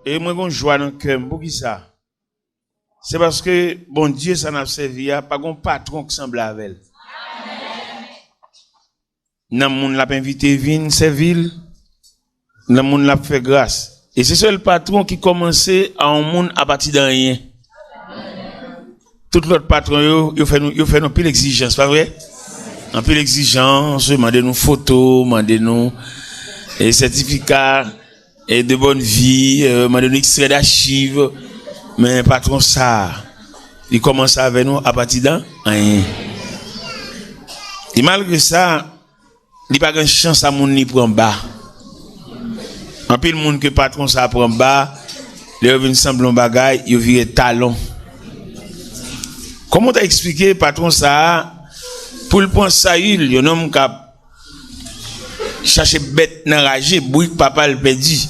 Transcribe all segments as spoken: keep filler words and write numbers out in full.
E mwen gon jwa nan kè m. Poukisa? Se paske Bondye sa n ap sèvi a pa gon patwon k sanble avè l. Nan moun l ap envite vin sèvi l, nan moun l ap fè gras. E se sèl patwon ki kòmanse a yon moun apati de anyen. Tout lòt patwon yo, yo fè nou, yo fè nou anpil egzijans, pa vre? Anpil egzijans, mande nou foto, mande nou, e, sètifika, e, de bòn vi, e, mande nou ekstrè dachiv. Men patwon sa, li kòmanse avè nou apati de anyen. E malgre sa, li pa gen chans a moun li pran ba. Anpil moun ke patwon sa pran ba, lè yo vin sanble yon bagay, yo vire talon. Kòman w ta eksplike patwon sa a, pou l pran Sayil, yon nonm k ap chache bèt nan raje, bourik papa l pèdi.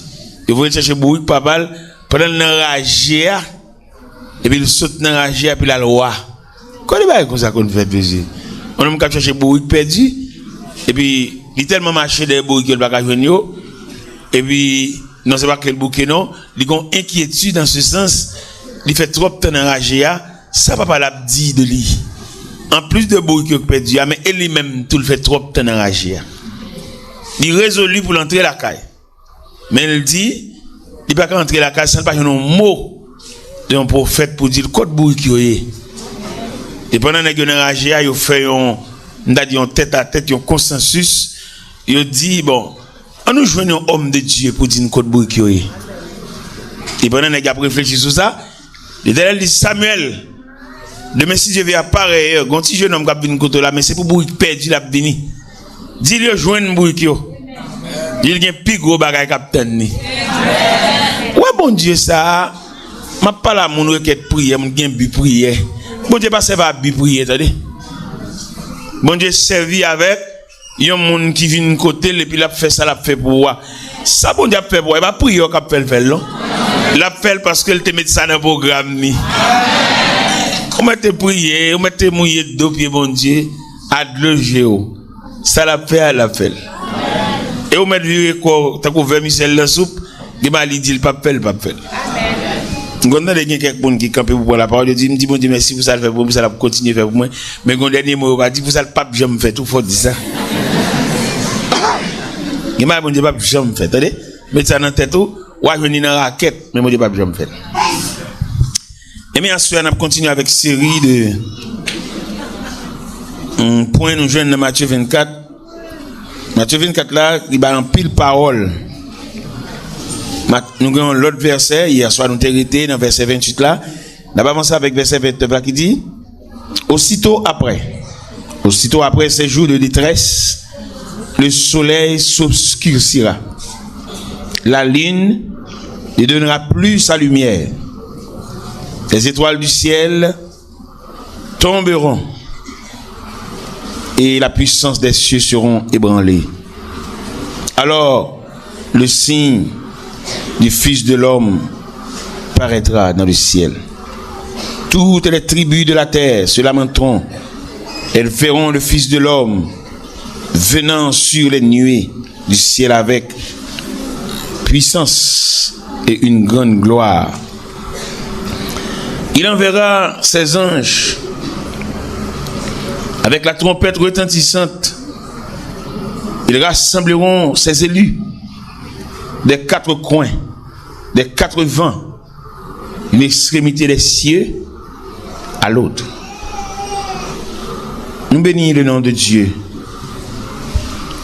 Yo voye l chache bourik papa l, pandan l nan raje a, epi l sot nan raje a, epi l al wa. Kote bagay konsa konn fèt, mesye? Yon nonm k ap chache bourik pèdi, epi li tèlman mache dèyè bourik yo, li pa ka jwenn yo, epi non, se pa ke l bouke, non, li gon enkyetid an se sans, li fè twòp tan nan raje a, sa papa l ap di de li? Anplis de bourik yo k pèdi a, men e li menm tou, l fè twòp tan nan raje a. Li rezoli pou l antre lakay. Men l di, li pa ka antre lakay san l pa jwenn yon mo de yon pwofèt pou di l kot bourik yo ye. E pandan nèg yo nan raje a, yo fè yon, m ta di yon tèt a tèt, yon konsansis, yo di, bon, ann nou jwenn yon òm de Dye pou di n kot bourik yo ye. E pandan nèg yo ap reflechi sou sa, Letènèl di, Samyèl, demen si Dye ve a parèy, gon ti jenòm k ap vin kote w la, men se pou bourik pèdi l ap vini. Di l yo jwenn bourik yo. Di l gen pi gwo bagay k ap tann li. Ou wè Bondye sa a, m ap pale a moun rekèt priyè, moun ki gen bi priyè. Bondye pa sèvi a bi priyè, tande. Bondye sèvi avèk yon moun ki vin kote l epi l ap fè sa l ap fè pou ou a. Sa Bondye ap fè pou ou a, e pa priyè w k ap fè l fè l, non. L ap fè l paske l te met sa nan pwogram li. Ou mèt te priye, ou mèt te mouye do pye Bondye, a dlo je w. Sa l ap fè a, l ap fè l. E ou mèt vire kò w tankou vèmisèl nan soup, gen bagay li di l p ap fè l, l p ap fè l. M konn tande gen kèk moun ki kanpe pou pran lapawòl, yo di, "M di Bondye mèsi pou sa l fè pou mwen, pou sa l ap kontinye fè pou mwen." Men gon dènye mo yo pa di, "Pou sa l p ap janm fè tou, fò w di sa." Gen bagay Bondye p ap janm fè, tande? Met sa nan tèt ou, w a jwenn li nan rakèt, men Bondye p ap janm fè l. Ebyen, aswè a, n ap kontinye avèk seri de, hmm, pwen nou jwenn nan Matye vennkat. Matye vennkat la, li bay anpil pawòl. Mat-, nou gen yon lòt vèsè, yè swa nou te rete nan vèsè venntuit la. N ap avanse avèk vèsè vennèf la ki di, Aussitôt après, aussitôt après ces jours de détresse, le soleil s'obscurcira. La lune ne donnera plus sa lumière. Les étoiles du ciel tomberont et la puissance des cieux seront ébranlées. Alors, le signe du Fils de l'homme paraîtra dans le ciel. Toutes les tribus de la terre se lamenteront. Elles verront le Fils de l'homme venant sur les nuées du ciel avec puissance et une grande gloire. Il enverra ses anges avec la trompette retentissante. Ils rassembleront ses élus des quatre coins, des quatre vents, une extrémité des cieux à l'autre. Nou beni le nom de Dieu.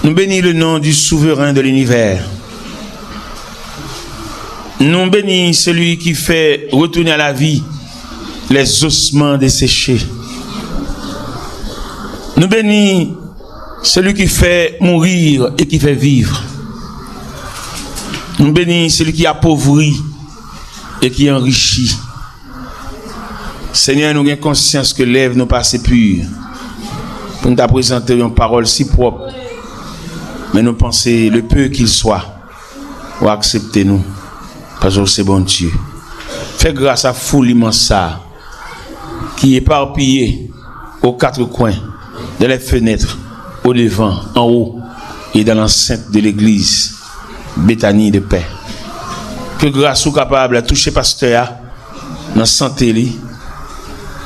Nou beni le nom du souverain de l'univers. Nou beni celui qui fait retourner à la vie les ossements desséchés. Nou beni celui qui fait mourir et qui fait vivre. Nou beni celui qui appauvrit et qui enrichit. Senyè, nou gen konsyans ke lèv nou pa se pi pou n ta prezante yon pawòl si pwòp, men nou panse le peu qu'il soit, ou aksepte nou, paske ou se Bondye. Fè gras a foul imans sa a ki eparpiye aux quatre coins, dans les fenêtres, au devant, en haut, et dans l'enceinte de l'église Béthanie de Paix. Ke gras ou kapab touche pastè a nan sante li.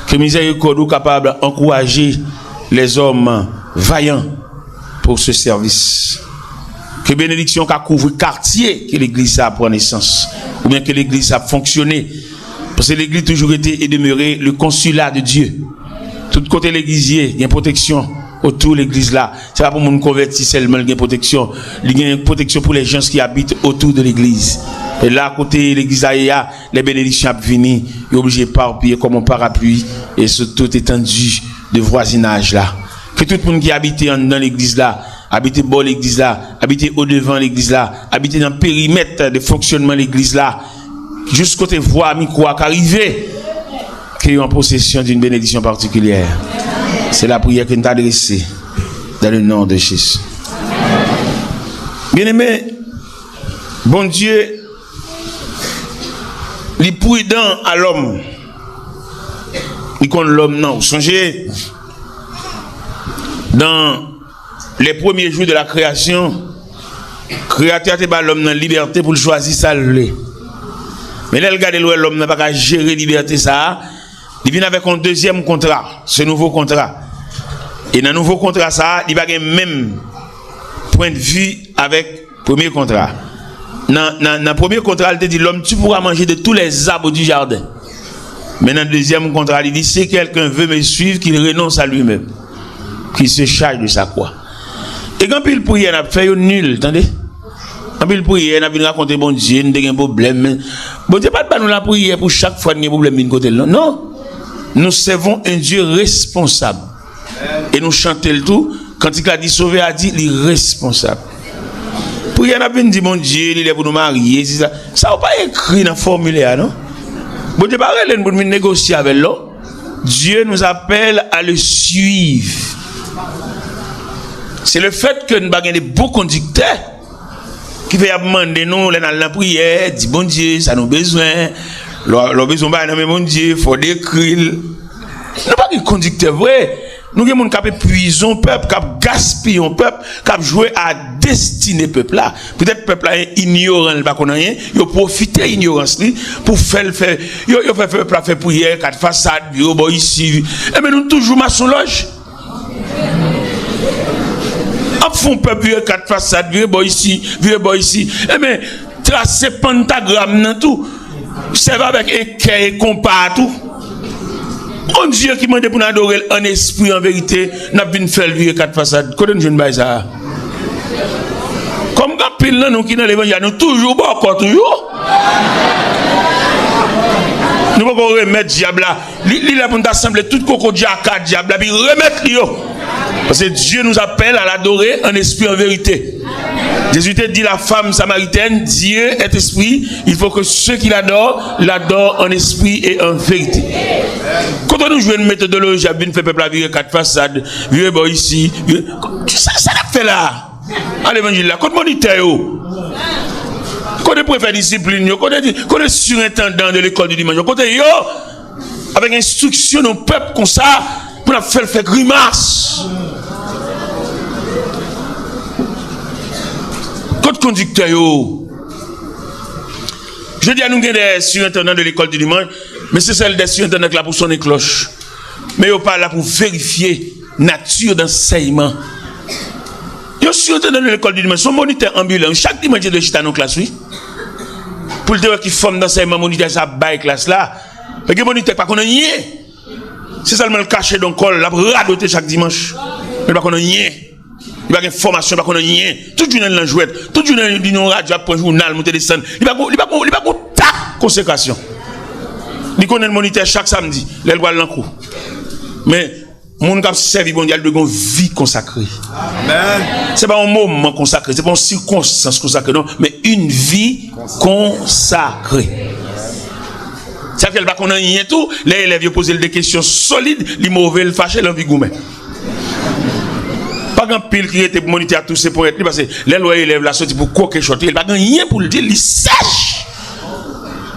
Ke mizèrikòd ou kapab ankouraje lèzòm vayan pou se sèvis. Ke benediksyon ka kouvri katye ke legliz sa ap pran nesans, oubyen ke legliz sa ap fonksyone. Paske legliz toujou rete e demere le consulat de Dieu. Tout kote legliz ye, gen pwoteksyon otou legliz la. Se pa pou moun konvèti sèlman li gen pwoteksyon. Li gen pwoteksyon pou les gens qui habitent autour de l'église. E la kote legliz la ye a, les bénédictions ap vini, yo oblije eparpiye kòm yon parapli e sou tout etandi de vwazinaj la. Ke tout moun ki abite anndan legliz la, abite bò legliz la, abite odevan legliz la, abite nan perimèt de fonksyònman legliz la, jis kote vwa mikwo a ka rive, ke yo an posesyon d'une bénédiction particulière. Se lapriyè ke n ta adrese dans le nom de Jésus. Byeneme, Bondye, li pridan a lòm. Li konn lòm nan. Ou sonje, dans les premiers jours de la création, Kreyatè a te ba lòm nan libète pou l chwazi sa l vle. Men lè l gade, l wè lòm nan pa ka jere libète sa a, li vin avèk yon dezyèm kontra, se nouvo kontra. E nan nouvo kontra sa a, li pa gen menm pwendvi avèk premye kontra. Nan, nan, nan premye kontra, li te di, l'homme, tu pourras manger de tous les arbres du jardin. Men nan dezyèm kontra, li di, si quelqu'un veut me suivre, qu'il renonce à lui-même, qu'il se charge de sa croix. E gen anpil priyè n ap fè, yo nil, tande. Anpil priyè, n ap vin rakonte Bondye, nou te gen pwoblèm. Men Bondye pa t ba nou lapriyè pou chak fwa n gen pwoblèm vin kote l, non. Non. Nous servons un Dieu responsable. E nou chante l tou. Kantik la di, Sovè a di, li responsab. Priyè n ap vin di Bondye, li lè pou nou marye, se sa. Sa yo pa ekri nan fòmilè a, non. Bondye pa rele n pou n vin negosye avè l, non. Dieu nous appelle à le suivre. Se le fait ke n pa gen de bon kondiktè ki fè y ap mande nou, lè n al nan priyè, di Bondye sa nou bezwen. Lè w, lè w bezwen yon bagay nan men Bondye, fò w dekri l. Nou pa gen kondiktè vre. Nou gen moun k ap epuize yon pèp, k ap gaspiye yon pèp, k ap jwe a destine pèp la. Petèt pèp la inyoran, li pa konn anyen, yo pwofite inyorans li pou fè l fè, yo, yo fè pèp la fè priyè, kat fasad, vire bò isi. Enben, nou toujou masonlòj. Ap fè yon pèp vire kat fasad, vire bò isi, vire bò isi. Enben, trase pantagram nan tou. Sèvi avèk ekè e konpa tou. Yon Dye ki mande pou n adore l an espri, an verite, n ap vin fè l vire kat fasad. Kote n jwenn bagay sa a? Kòm gen anpil nan nou ki nan levanjil la, nou toujou bòkò toujou. Nou poko remèt dyab la. Li, li lè pou n ta sanble tout koko djaka dyab la, epi remèt li yo. Paske Dieu nous appelle à l'adorer en esprit, en vérité. Jésus te di la femme samaritaine, Dieu est esprit, il faut que ceux qui l'adorent, l'adorent en esprit et en vérité. Kote nou jwenn metodoloji ap vin fè pèp la vire kat fasad, vire bò isi, vire, sa, sa n ap fè la a? A levanjil la, kote monitè yo? Kote prefè disiplin yo? Kote, kote sirentandan de lekòl di dimanch yo? Kote yo? Avèk enstriksyon nan pèp konsa, pou n ap fè l fè grimas. Kot kondiktè yo? Jodi a, nou gen de sirentandan de lekòl di dimanch, men se sèl de sirentandan k la pou sonnen klòch. Men yo pa la pou verifye nati dansèyman. Yon sirentandan de lekòl di dimanch, se yon monitè anbilan. Chak dimanch, li dwe chita nan klas, wi. Pou l te wè ki fòm dansèyman monitè sa ap bay klas la. Men gen monitè k pa konn anyen. Se sèlman l kache dan kò l, l ap radote chak dimanch. Men l pa konn anyen. Li pa gen fòmasyon, li pa konn anyen. Tout jounen l nan jwèt. Tout jounen li nan radyo ap pran jounal, monte desann. Li pa gon, li pa gon, li pa gon tak konsekrasyon. Li konnen l monitè chak samdi, lè l pral nan kou. Men, moun k ap sèvi Bondye a, li dwe gen yon vi konsakre. Amèn. Se pa yon moman konsakre, se pa yon sikonstans konsakre, non, men une vie consacrée. Sa fè l pa konn anyen tou, lè elèv yo poze l de kesyon solid, li move, l fache, l anvi goumen. Pa gen anpil ki rete pou monitè a touse ponyèt li, paske lè l wè elèv la soti pou kwoke chòt li, li pa gen anyen pou l di, li sèch.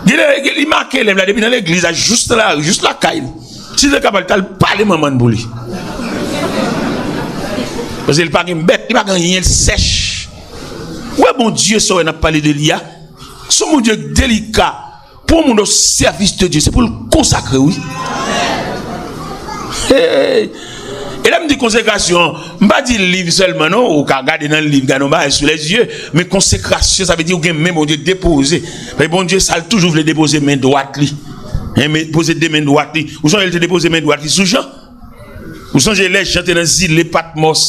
Gen lè, li make elèv la depi nan legliz la, jis nan lari, jis lakay li. Si l te kapab, l t al pale manman l pou li. Paske l pa gen bèt, li pa gen anyen, l sèch. Ou wè Bondye, sa w wè n ap pale de li a, Se yon Bondye ki delika. Pou yon moun o sèvis de Dye, se pou l konsakre, wi. Hey! E lè m di konsekrasyon, m pa di liv sèlman, non. Ou ka gade nan liv, gade yon bagay sou lèzye. Men konsekrasyon, sa vle di ou gen men Bondye depoze. Paske Bondye, sa l toujou vle depoze men dwat li. Hein, men, poze de men dwat li. Ou sonje l te depoze men dwat li sou Jan? Ou sonje lè Jan te nan zile Patmòs?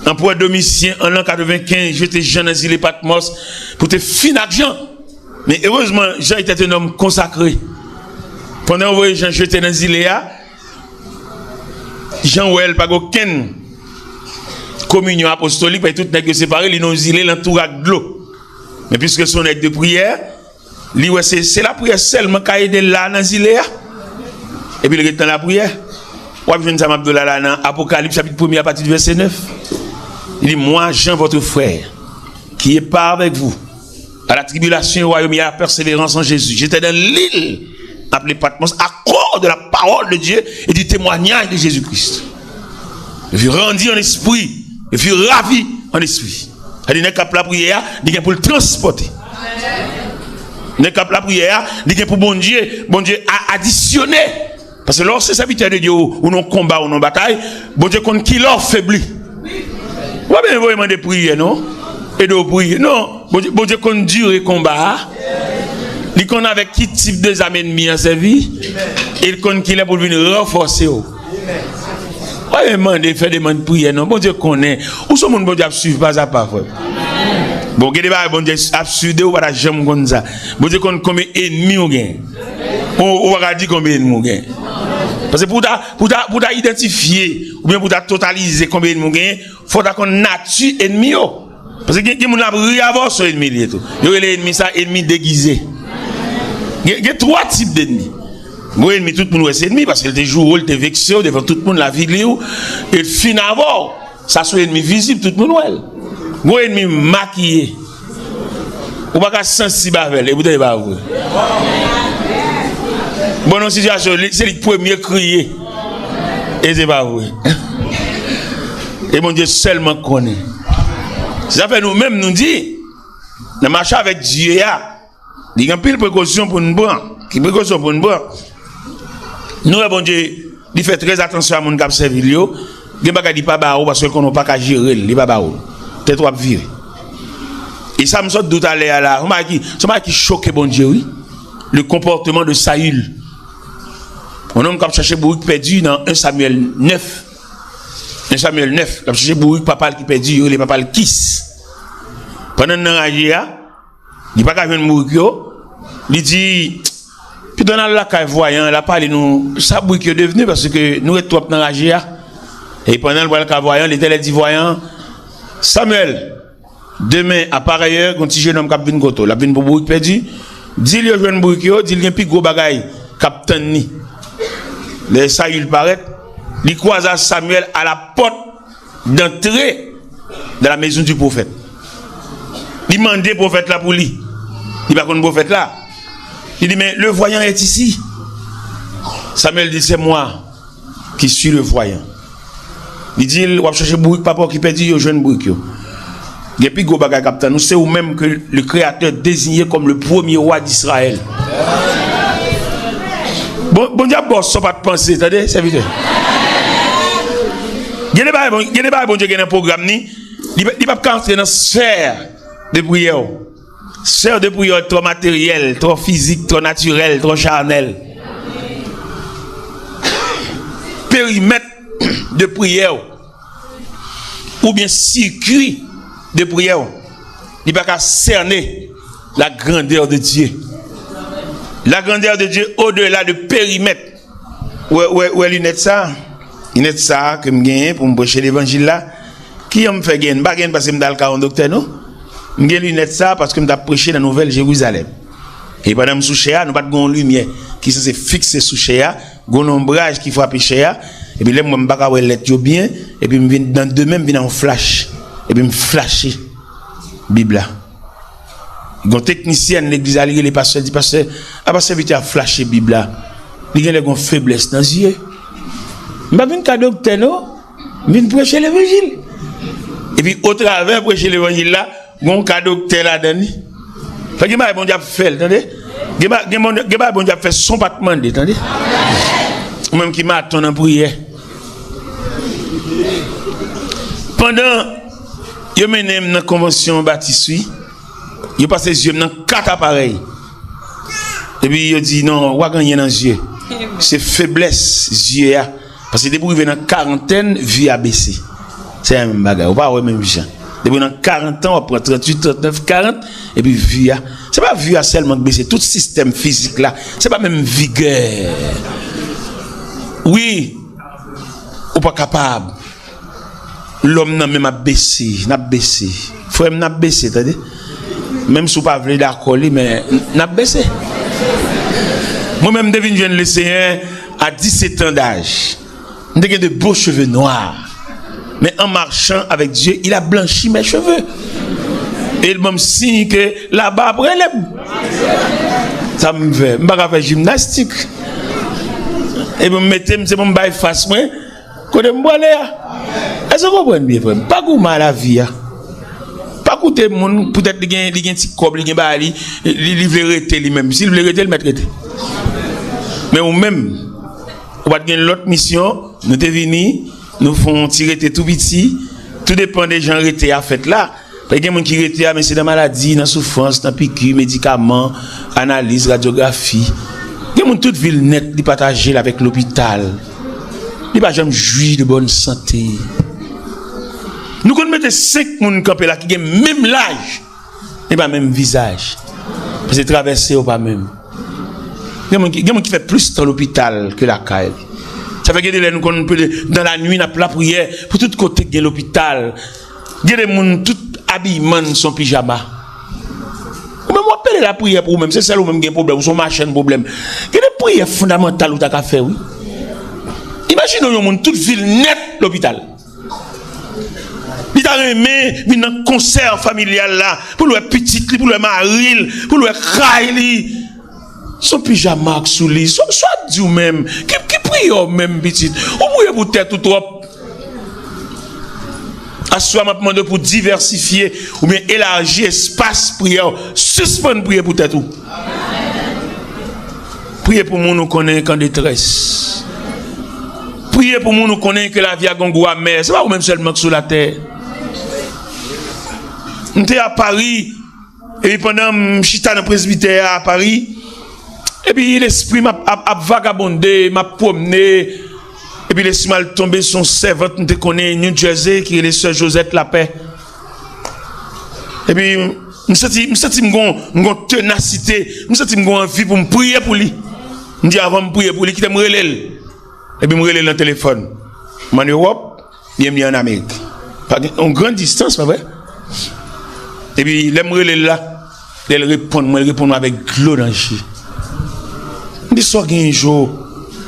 Anperè Domisyen, an lan katrevenkenz, jete Jan nan zile Patmòs pou te fin ak Jan. Men erezman, Jan était un homme consacré. Pandan yo voye Jan jete nan zile a, Jan wè l pa gen okenn kominyon apostolik, paske tout nèg yo separe, li nan yon zile, l antoure ak dlo. Men piske se yon nèg de priyè, li wè se, se lapriyè sèlman ka ede l la nan zile a. Epi l ret nan lapriyè. W ap jwenn sa m ap di w la, la nan Apokalips chapit premye apati de vèse nèf. Li di, Moi, Jean, votre frère, qui est part avec vous à la tribulation et au royaume et à la persévérance en Jésus, j'étais dans l'île appelée Patmos à cause de la parole de Dieu et du témoignage de Jésus-Christ. Je fus rendu en esprit, je fus ravi en esprit. Sa di nèg k ap lapriyè a, li gen pou l transpòte. Nèg k ap lapriyè a, li gen pou Bondye, Bondye a adisyone. Paske lè w se sèvitè de Dye, ou, ou nan konba, ou nan batay, Bondye konn kilè w febli. Ou pa bezwen voye mande priyè, non. Ede w priye. Non. Bondye, Bondye konn dire konba a. Li konn avèk ki tip de zam ènmi an sèvi. E l konn kilè pou l vin ranfòse w. Pa vin mande, fè demann priyè, non. Bondye konnen. Ou se moun Bondye ap swiv pa a pa, frè. Bon, gen de bagay Bondye ap swiv de ou pa ta janm konn sa. Bondye konn konbyen ènmi ou gen. Ou, ou pa ka di konbyen ènmi ou gen. Paske pou w ta, pou w ta, pou w ta idantifye, oubyen pou w ta totalize konbyen ènmi ou gen, fò w ta konn nati ènmi yo. Paske gen, gen moun ap ri avè w, se yon ènmi li ye tou. Yo rele ènmi sa ènmi degize. Gen, gen twa tip dènmi. Gon ènmi tout moun wè se ènmi, paske l te joure w, l te vekse w devan tout moun, l avili w, e l fin avè w. Sa se yon ènmi vizib, tout moun wè l. Gon ènmi makiye. Ou pa ka sansib avè l, e poutan e pa vre. Bon, nan sitiyasyon, li, se li k premye kriye. E se pa vre. E Bondye sèlman konnen. Se sa fè nou menm nou di, nan mache avèk Dye a, li gen anpil prekosyon pou n pran. Ki prekosyon pou n pran? Nou wè Bondye, li fè trè atansyon a moun k ap sèvi l yo. Gen bagay li pa ba ou paske l konnen w pa ka jere l, li pa ba ou l. Tèt ou ap vire. E sa m sot di w talè a la, se yon bagay ki, se yon bagay ki choke Bondye, wi. Le comportement de Saül. Yon nonm k ap chache bourik pèdi nan en Samyèl nèf. En Samyèl nèf, l ap chache bourik papa l ki pèdi, yo rele papa l Kis. Pandan l nan raje a, li pa ka jwenn bourik yo. Li di, pito n al lakay vwayan, l ap pale nou sa bourik yo devni, paske nou ret twòp nan raje a. E pandan l pral ka vwayan, Letènèl di vwayan, Samyèl, demen, a parèyè, gon ti jenòm k ap vin kote w. L ap vin pou bourik pèdi. Di l yo jwenn bourik yo, di l gen pi gwo bagay k ap tann li. Lè Sayil parèt, li kwaze a Samyèl a la pòt d'entrée de la maison du prophète. Li mande pwofèt la pou li. Li pa konn pwofèt la. Li di, mais le voyant est ici. Samyèl di, c'est moi qui suis le voyant. Li di l, w ap chache bourik papa w ki pèdi, yo jwenn bourik yo. Gen pi gwo bagay k ap tann ou, se ou menm ke le Créateur désigné comme le premier roi d'Israël. Bon, Bondye ap ba w sa w pa t panse, tande, sèvitè. Gen de bagay, bon, gen de bagay Bondye gen nan pwogram ni, li, li p ap ka antre nan sfè de priyè w. Sfè de priyè w twò materyèl, twò fizik, twò natirèl, twò chanèl. Perimèt de priyè w, oubyen sikui de priyè w, li pa ka sène la grandeur de Dieu. La grandeur de Dieu au-delà de périmètre. Wè, wè, wè linèt sa, linèt sa ke m genyen pou m preche levanjil la, ki jan m fè genyen? M pa genyen paske m t al ka yon doktè, non. M gen linèt sa paske m t ap preche nan Nouvèl Jerizalèm. E pandan m sou chè a, nou pa t gen yon limyè ki sanse fikse sou chè a, gen yon lonbraj ki frape chè a, epi lè m wè m pa ka wè lèt yo byen, epi m vin nan de men, m vin a yon flach, epi m flache Bib la. Gon teknisyèn legliz la, li rele pastè, di, pastè, apa sèvitè a flache Bib la? Li genlè gon feblès nan zye. M pa vin ka doktè, non. M vin preche levanjil. Epi, otravè preche levanjil la, gon ka doktè ladan li. Gen bagay Bondye ap fè l, tande. Gen ba-, gen Bondye, gen bagay Bondye ap fè san w pa t mande, tande. Ou menm ki maton nan priyè. Pandan yo mennen m nan konvansyon batis, wi, yo pase zye m nan kat aparèy. Epi yo di, "Non, w pa gen anyen nan zye. Se feblès zye a." Paske depi w rive nan karantèn, vi a bese. Se menm bagay. Ou pa wè menm jan. Depi w nan karant an, w ap pran tranntuit, trannèf, karant, epi vi a. Se pa vi a sèlman k bese, tout sistèm fizik la, se pa menm vigè. Wi, ou pa kapab. Lòm nan menm ap bese, n ap bese. Frè m, n ap bese, tande. Menm si w pa vle dakò li, men n ap bese. Mwen menm, m te vin jwenn Lesenyè a disèt an daj. M te gen de beaux cheveux noirs. Mais en marchant avec Dieu, il a blanchi mes cheveux. E l ban m siy ke laba ap rele m. Sa m fè? M pa ka fè jimnastik. Epi m mete m, se pou m bay fas mwen kote m prale a. Èske w konprann byen, frè m? Pa goumen a lavi a. Pa koute moun, poutèt li gen, li gen ti kòb, li gen bagay, li, li, li vle rete li menm. Si l vle rete, l mèt rete. Men ou menm, ou pa t gen lòt misyon, nou te vini, nou fè yon ti rete tou piti, tou depann de jan rete a fèt la. Paske gen moun ki rete a, men se nan maladi, nan soufrans, nan piki, medikaman, analiz, radyografi. Gen moun tout vi l nèt, li pataje l avèk lopital. Li pa janm jwi de bòn sante. Nou konn mete senk moun kanpe la ki gen menm laj, men pa menm vizaj. Paske travèse yo pa menm. Gen moun ki, gen moun ki fè plis tan lopital ke lakay li. Sa fè gen de lè nou konn pede, dans la nuit, n ap lapriyè pou tout kote gen lopital. Gen de moun, tout abiyman n se yon pijama. Ou menm w ap pede lapriyè pou ou menm, se sèl ou menm gen pwoblèm, ou se yon machann pwoblèm. Gen de priyè fondamantal ou ta ka fè, wi. Imajine w yon moun, tout vi l nèt lopital. Li ta renmen vin nan konsè familyal la, pou l wè pitit li, pou l wè mari l, pou l wè kay li. Se yon pijama k sou li. Sa, sa w ap di w menm? Ki, ki priyè w menm, pitit? Ou priye pou tèt ou twòp. Aswè a, m ap mande w pou divèsifye oubyen elaji espas priyè w. Sispann priye pou tèt ou. Priye pou moun ou konnen k an detrès. Priye pou moun ou konnen ke lavi a gen gou amè. Se pa ou menm sèlman k sou latè. M te a Pari, epi pandan m chita nan presbitè a a Pari, epi lespri m ap, ap, ap vagabonde, m ap pwomne, epi lespri m al tonbe sou yon sèvant m te konnen New Jersey ki rele Sè Josette Lapè. Epi m santi, m santi m gon, m gon tenasite, m santi m gon anvi pou m priye pou li. M di, "Avan m priye pou li, kite m rele l." Epi m rele l nan telefòn. M ann Ewòp, byen m li ann Amerik. Pa gen yon gran distans, pa vre? Epi lè m rele l la, lè l reponn mwen, l reponn mwen avèk dlo nan je. M di, "Sa w genyen, Jo?"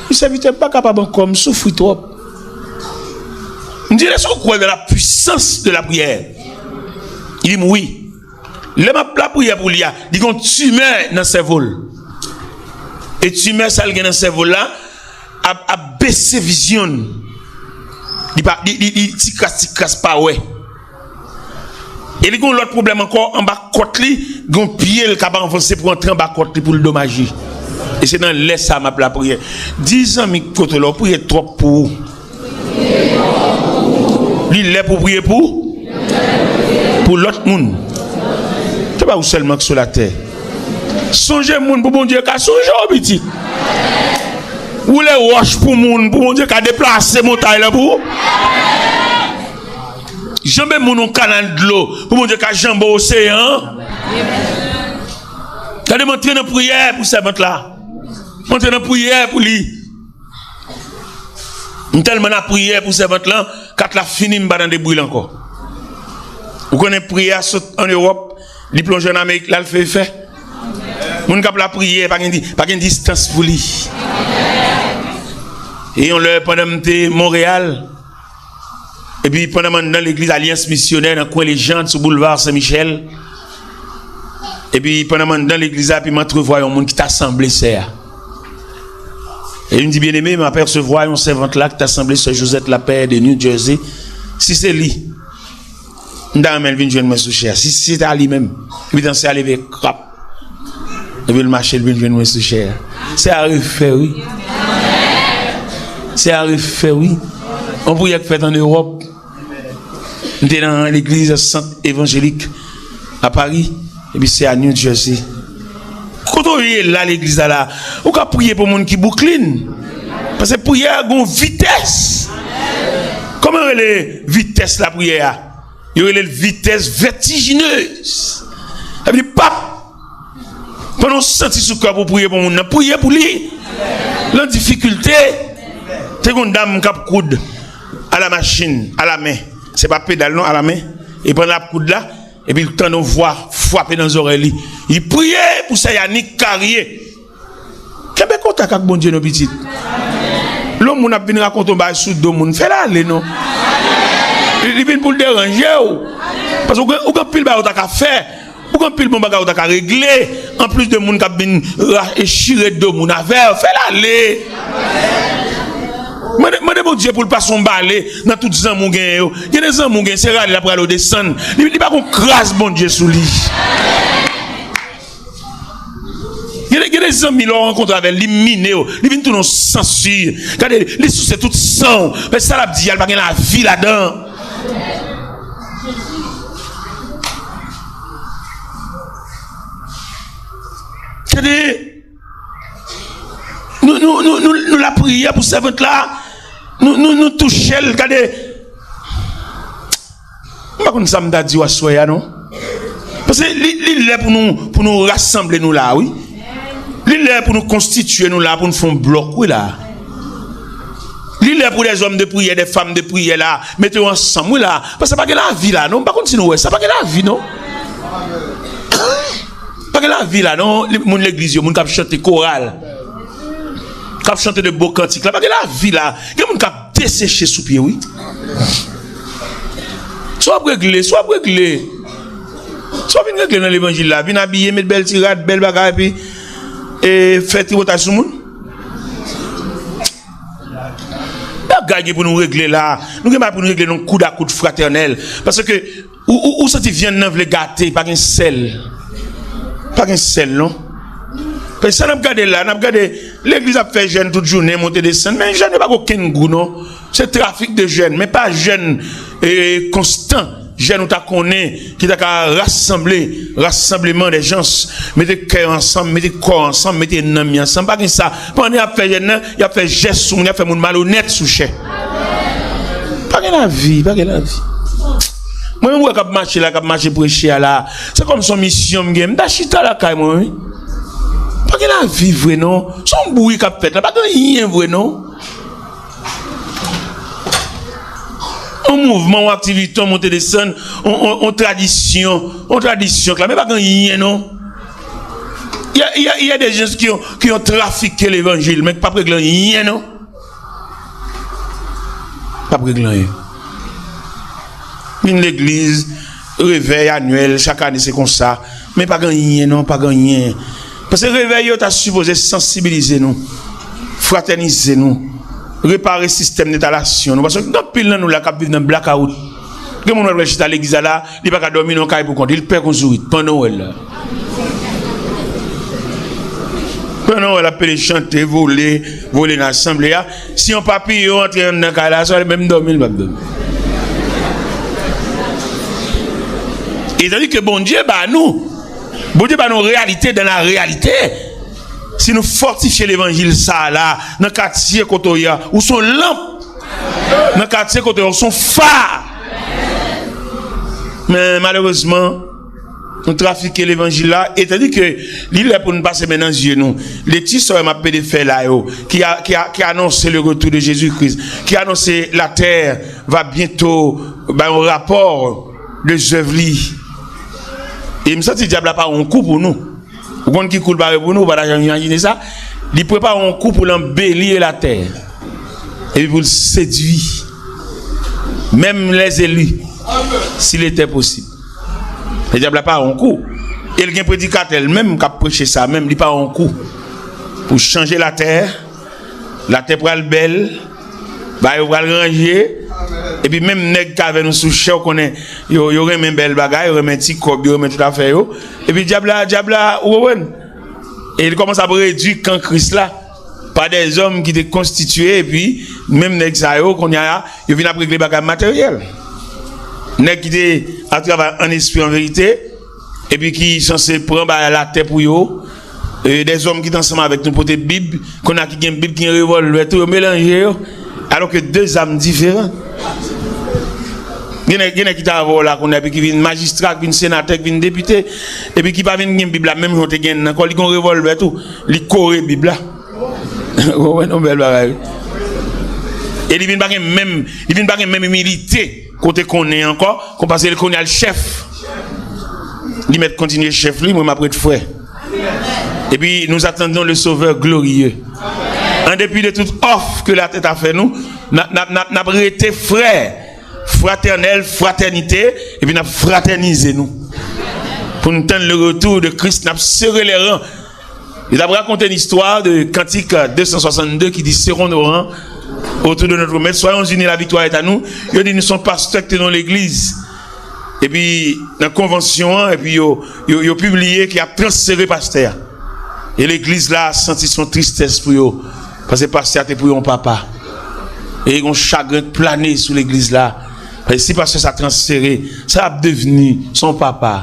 M di, "Sèvitè, m pa kapab ankò, m soufri twòp." M di, "Èske w kwè dans la puissance de la prière?" Li di m, "Wi." Lè m ap lapriyè pou li a, li gen yon timè nan sèvo l. E timè sa l gen nan sèvo l la ap, ap bese vizyon l. Li pa, li, li, li ti kras, ti kras pa wè. E li gen yon lòt pwoblèm ankò, anba kòt li, gen yon pye l k ap avanse pou antre anba kòt li pou l domaje. E se nan lè sa a m ap lapriyè. Di zanmi kote w la, ou priye twòp pou ou. Li lè pou w priye pou, pou lòt moun. Se pa ou sèlman k sou latè. Sonje moun pou Bondye ka sonje w, pitit. Woule wòch pou moun pou Bondye ka deplase montay lan pou ou. Janbe moun yon kanal dlo pou Bondye ka janbe oseyan an. Gade, m antre nan priyè pou sèvant la. M antre nan priyè pou li. M tèlman nan priyè pou sèvant lan, kat la fini, m pa tande bri l ankò. Ou konnen priyè a sot ann Ewòp, li plonje ann Amerik, l al fè efè. Moun k ap lapriyè, pa gen di-, pa gen distans pou li. E yon lè, pandan m te Monreyal, epi pandan m anndan legliz Alyans Misyonè nan kwen Lejand sou boulva Sen Michèl, epi pandan m anndan legliz la, epi m antrevwa yon moun ki ta sanble sè a. E m di, "Byeneme, m apèsevwa yon sèvant la ki ta sanble sè Josette Lapè de New Jersey. Si se li, m ta renmen l vin jwenn mwen sou chè a. Si, si se ta li menm." Epi dansè a leve, krap. Epi l mache, l vin jwenn mwen sou chè a. Se a refè, wi. Se a refè, wi. Yon priyè k fèt ann Ewòp. M te nan legliz Sant Evanjelik a Pari, epi se a New Jersey. Kote w ye la, legliz la la, ou ka priye pou moun ki Brooklyn. Paske priyè a gon vitès. Kòman yo rele vitès lapriyè a? Yo rele l vitès vètijinez. Sa vle di, pap, pandan w santi sou kè w pou w priye pou moun nan, priye pou li. Lan difikilte, te gon dam k ap koud a la machin, a la men. Se pa pedal non, a la men. E pandan l ap koud la, epi l tande yon vwa frape nan zòrèy li. Li priye pou sè Yanik Karye. Kenbe kontak ak Bondye non, pitit. Lè yon moun ap vin rakonte yon bagay sou do moun, fè l ale non. Li, li vin pou l deranje w. Paske ou gen, ou gen anpil bagay ou ta ka fè. Ou gen anpil bon bagay ou ta ka regle. Anplis de moun k ap vin ra-, e chire do moun avè w, fè l ale. Mande, mande Bondye pou l pase yon bale nan tout zanmi w genyen yo. Gen de zanmi w genyen, se rale l ap rale w desann. Li, li pa gon kras Bondye sou li. Gen de, gen de zanmi, lè w rankontre avè l, li mine w, li vin tounen yon sansir. Gade, li souse tout san w. Men sa l ap di a, li pa gen lavi ladan. Gade, nou, nou, nou, nou, nou lapriyè pou sèvant la, nou, nou, nou touche l, gade. M pa konn sa m ta di w aswè a non. Paske li, li lè pou nou, pou nou rasanble nou la, wi. Li lè pou nou konstitye nou la, pou nou fè yon blòk, wi, la. Li lè pou dèzòm de priyè, dèfanm de priyè la, mete yo ansanm, wi, la. Paske pa gen lavi la, non. M pa konn si nou wè sa, pa gen lavi, non. Pa gen lavi la, non. Li, moun legliz yo, moun k ap chante koral, k ap chante de bo kantik la, pa gen lavi la. Gen moun k ap deseche sou pye, wi. Sa w ap regle, sa w ap regle. Sa w vin regle nan levanjil la, vin abiye, met bèl ti rad, bèl bagay, epi, e, fè tripotaj sou moun. Bagay gen pou nou regle la. Nou gen bagay pou nou regle nan koud a koud fratènèl. Paske ou, ou, ou santi vyann nan vle gate, pa gen sèl. Pa gen sèl, non. Paske sa n ap gade la, n ap gade legliz ap fè jèn tout jounen, monte desann. Men jèn yo pa gen okenn gou, non. Se trafik de jèn, men pa jèn, e, konstan. Jèn ou ta konnen, ki ta ka rasanble, rassemblement des gens, mete kè yo ansanm, mete kò yo ansanm, mete nanm yo ansanm. Pa gen sa. Pandan y ap fè jèn nan, y ap fè jès sou moun, y ap fè moun malonèt sou chè. Pa gen lavi, pa gen lavi. Mwen menm wè k ap mache la, k ap mache preche a la. Se kòm se yon misyon m gen. M ta chita lakay mwen, wi. Pa gen lavi vre, non. Se yon bri k ap fèt la. Pa gen anyen vre, non. Yon mouvman, yon aktivite, yon monte desann, yon, yon, yon tradisyon, yon tradisyon k la, men pa gen anyen non. Il y a, il y a, il y a des gens qui ont, qui ont trafiqué l'évangile, men k p ap regle anyen non. P ap regle anyen. Vin legliz, revèy anyèl, chak ane se konsa. Men pa gen anyen non, pa gen anyen. Paske revèy yo ta sipoze sansibilize nou, fratènize nou, repare sistèm netalasyon nou. Paske gen anpil nan nou la k ap viv nan blakawout. Gen moun w ap wè chita legliz la la, li pa ka dòmi nan kay pou kont li, li pè kon zourit, pandan w wè l la. Pandan w wè l ap pede chante, vole, vole nan asanble a. Si yon papiyon antre anndan kay la, sa menm dòmi, li p ap dòmi. E tandike Bondye ba nou, Bondye ba nou reyalite dan la reyalite. Si nou fòtifye levanjil sa a la, nan katye kote w ye a, ou se yon lanp. Nan katye kote w ye a, ou se yon fa. Men malerezman, nou trafike levanjil la, e tandike li lè pou nou pase men nan zye nou. Lekti sa yo m ap pede fè la yo, ki a, ki a, ki anonse le retour de Jésus-Christ, ki anonse la terre va bientôt bay yon rapò de zèv li. E m santi dyab la pare yon kou pou nou. Ou konn ki kou l pare pou nou, ou pa ta janm imajine sa. Li prepare yon kou pou l anbeli latè. Epi pou l sedui menm les élus, s'il était possible. E dyab la pare yon kou. E l gen predikatè l menm k ap preche sa menm, li pare yon kou pou chanje latè. Latè pral bèl, bagay yo pral ranje. Epi menm nèg k avè nou sou chè, w konnen, yo, yo renmen bèl bagay, yo renmen ti kòb, yo renmen tout afè yo. Epi dyab la, dyab la, ou konprann? E li kòmanse ap redui kan Kris la pa dèzòm ki te konstitye, epi menm nèg sa yo, kounye a, yo vin ap regle bagay materyèl. Nèg ki te ap travay an espri, an verite, epi ki sanse pran bagay latè pou yo, e, dèzòm ki te ansanm avèk nou pote Bib, kounye a ki gen Bib, ki gen revòlvè tou, yo melanje yo, alò ke de zam diferan. Gen nèg, gen nèg ki ta avè w la kounye a, epi ki vin majistra, ki vin senatè, ki vin depite, epi ki pa vin gen Bib la, menm jan w te gen nan kò, li gen yon revòlvè tou, li kore Bib la. Ou konprann, yon bèl bagay. E li vin pa gen menm, li vin pa gen menm imilite kote konnen ankò, kon paske li konnen al chèf. Li mèt kontinye chèf li, mwen m ap ret frè. Et puis, nous attendons le Sauveur glorieux. En dépit de toute offre que la terre a fait nou, n ap, n ap, n ap, n ap rete frè, fratènèl, fratènite, epi n ap fratènize nou. Pou nou tann le retour de Christ, n ap sere lè ran. Yo t ap rakonte yon istwa de Kantik de san swasannde ki di, serrons nos rangs autour de notre maître, soyons unis, la victoire est à nous. Yo di, nou se yon pastè ki te nan legliz. Epi, nan konvansyon an, epi yo, yo, yo pibliye ke y ap transfere pastè a. E legliz la santi se yon tristès pou yo. Paske pastè a te pou yo yon papa. E yon chagren k plane sou legliz la. Paske si pastè sa transfere, sa ap devni se yon papa.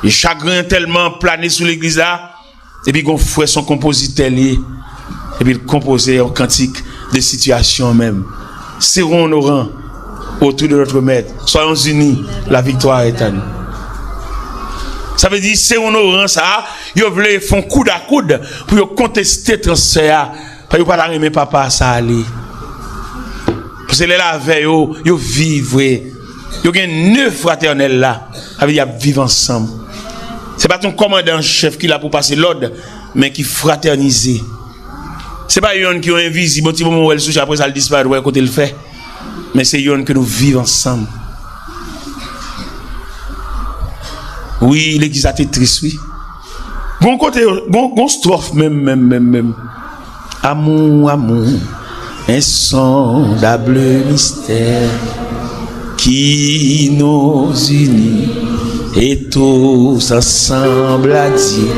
E chagren tèlman plane sou legliz la, epi gon frè, se yon konpozitè li ye. Epi l konpoze yon kantik de sitiyasyon an menm. Serrons nos rangs autour de notre maître. Soyons unis, la victoire est à nous. Sa vle di, serrons nos rangs sa a, yo vle fè yon koud a koud pou yo konteste transfè a. Paske yo pa ta renmen papa sa ale. Paske lè l avè yo, yo viv vre. Yo gen ne fratènèl la. Sa vle di y ap viv ansanm. Se pa t yon kòmandan an chèf ki la pou pase lòd, men ki fratènize. Se pa yonn ki yon envizib, yon ti moman w wè l sou chè, apre sa l disparèt, w wè kote l fè. Men se yonn ke nou viv ansanm. Wi, legliz la te tris, wi. Gon kote, gon, gon stwòf menm, menm, menm, menm. Amour, amour, insondable mystère qui nous unit et tous ensemble à Dieu.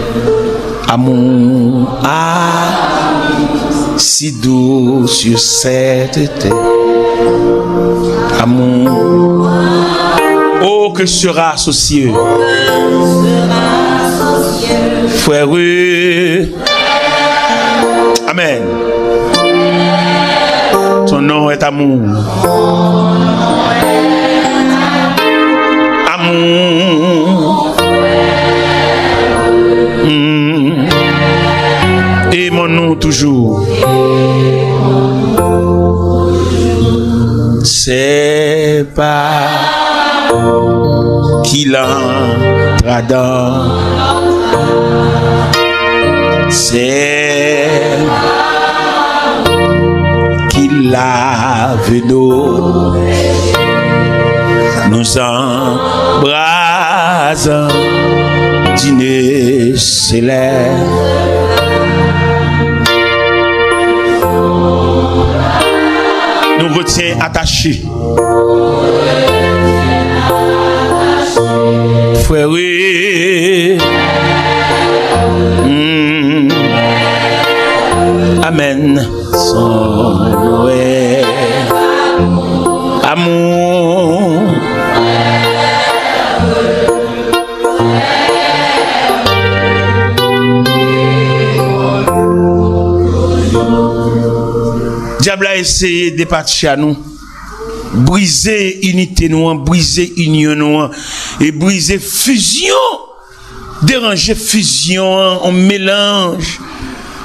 Amour, ah, si doux sur cette terre. Amour, oh, que sera ce ciel. Frère, Amen. Ton nom est amour. Amour. Mm. Aimons-nous toujours. C'est pa ki lantradan, sèl ki lave do. Nous embrasons dîner céleste. Nous retient attachés. Frère, mm, amen. Son Noël, amour. Dyab la eseye depatche nou, brize inite nou an, brize inyon nou an, e brize fizyon, deranje fizyon an, yon melanj.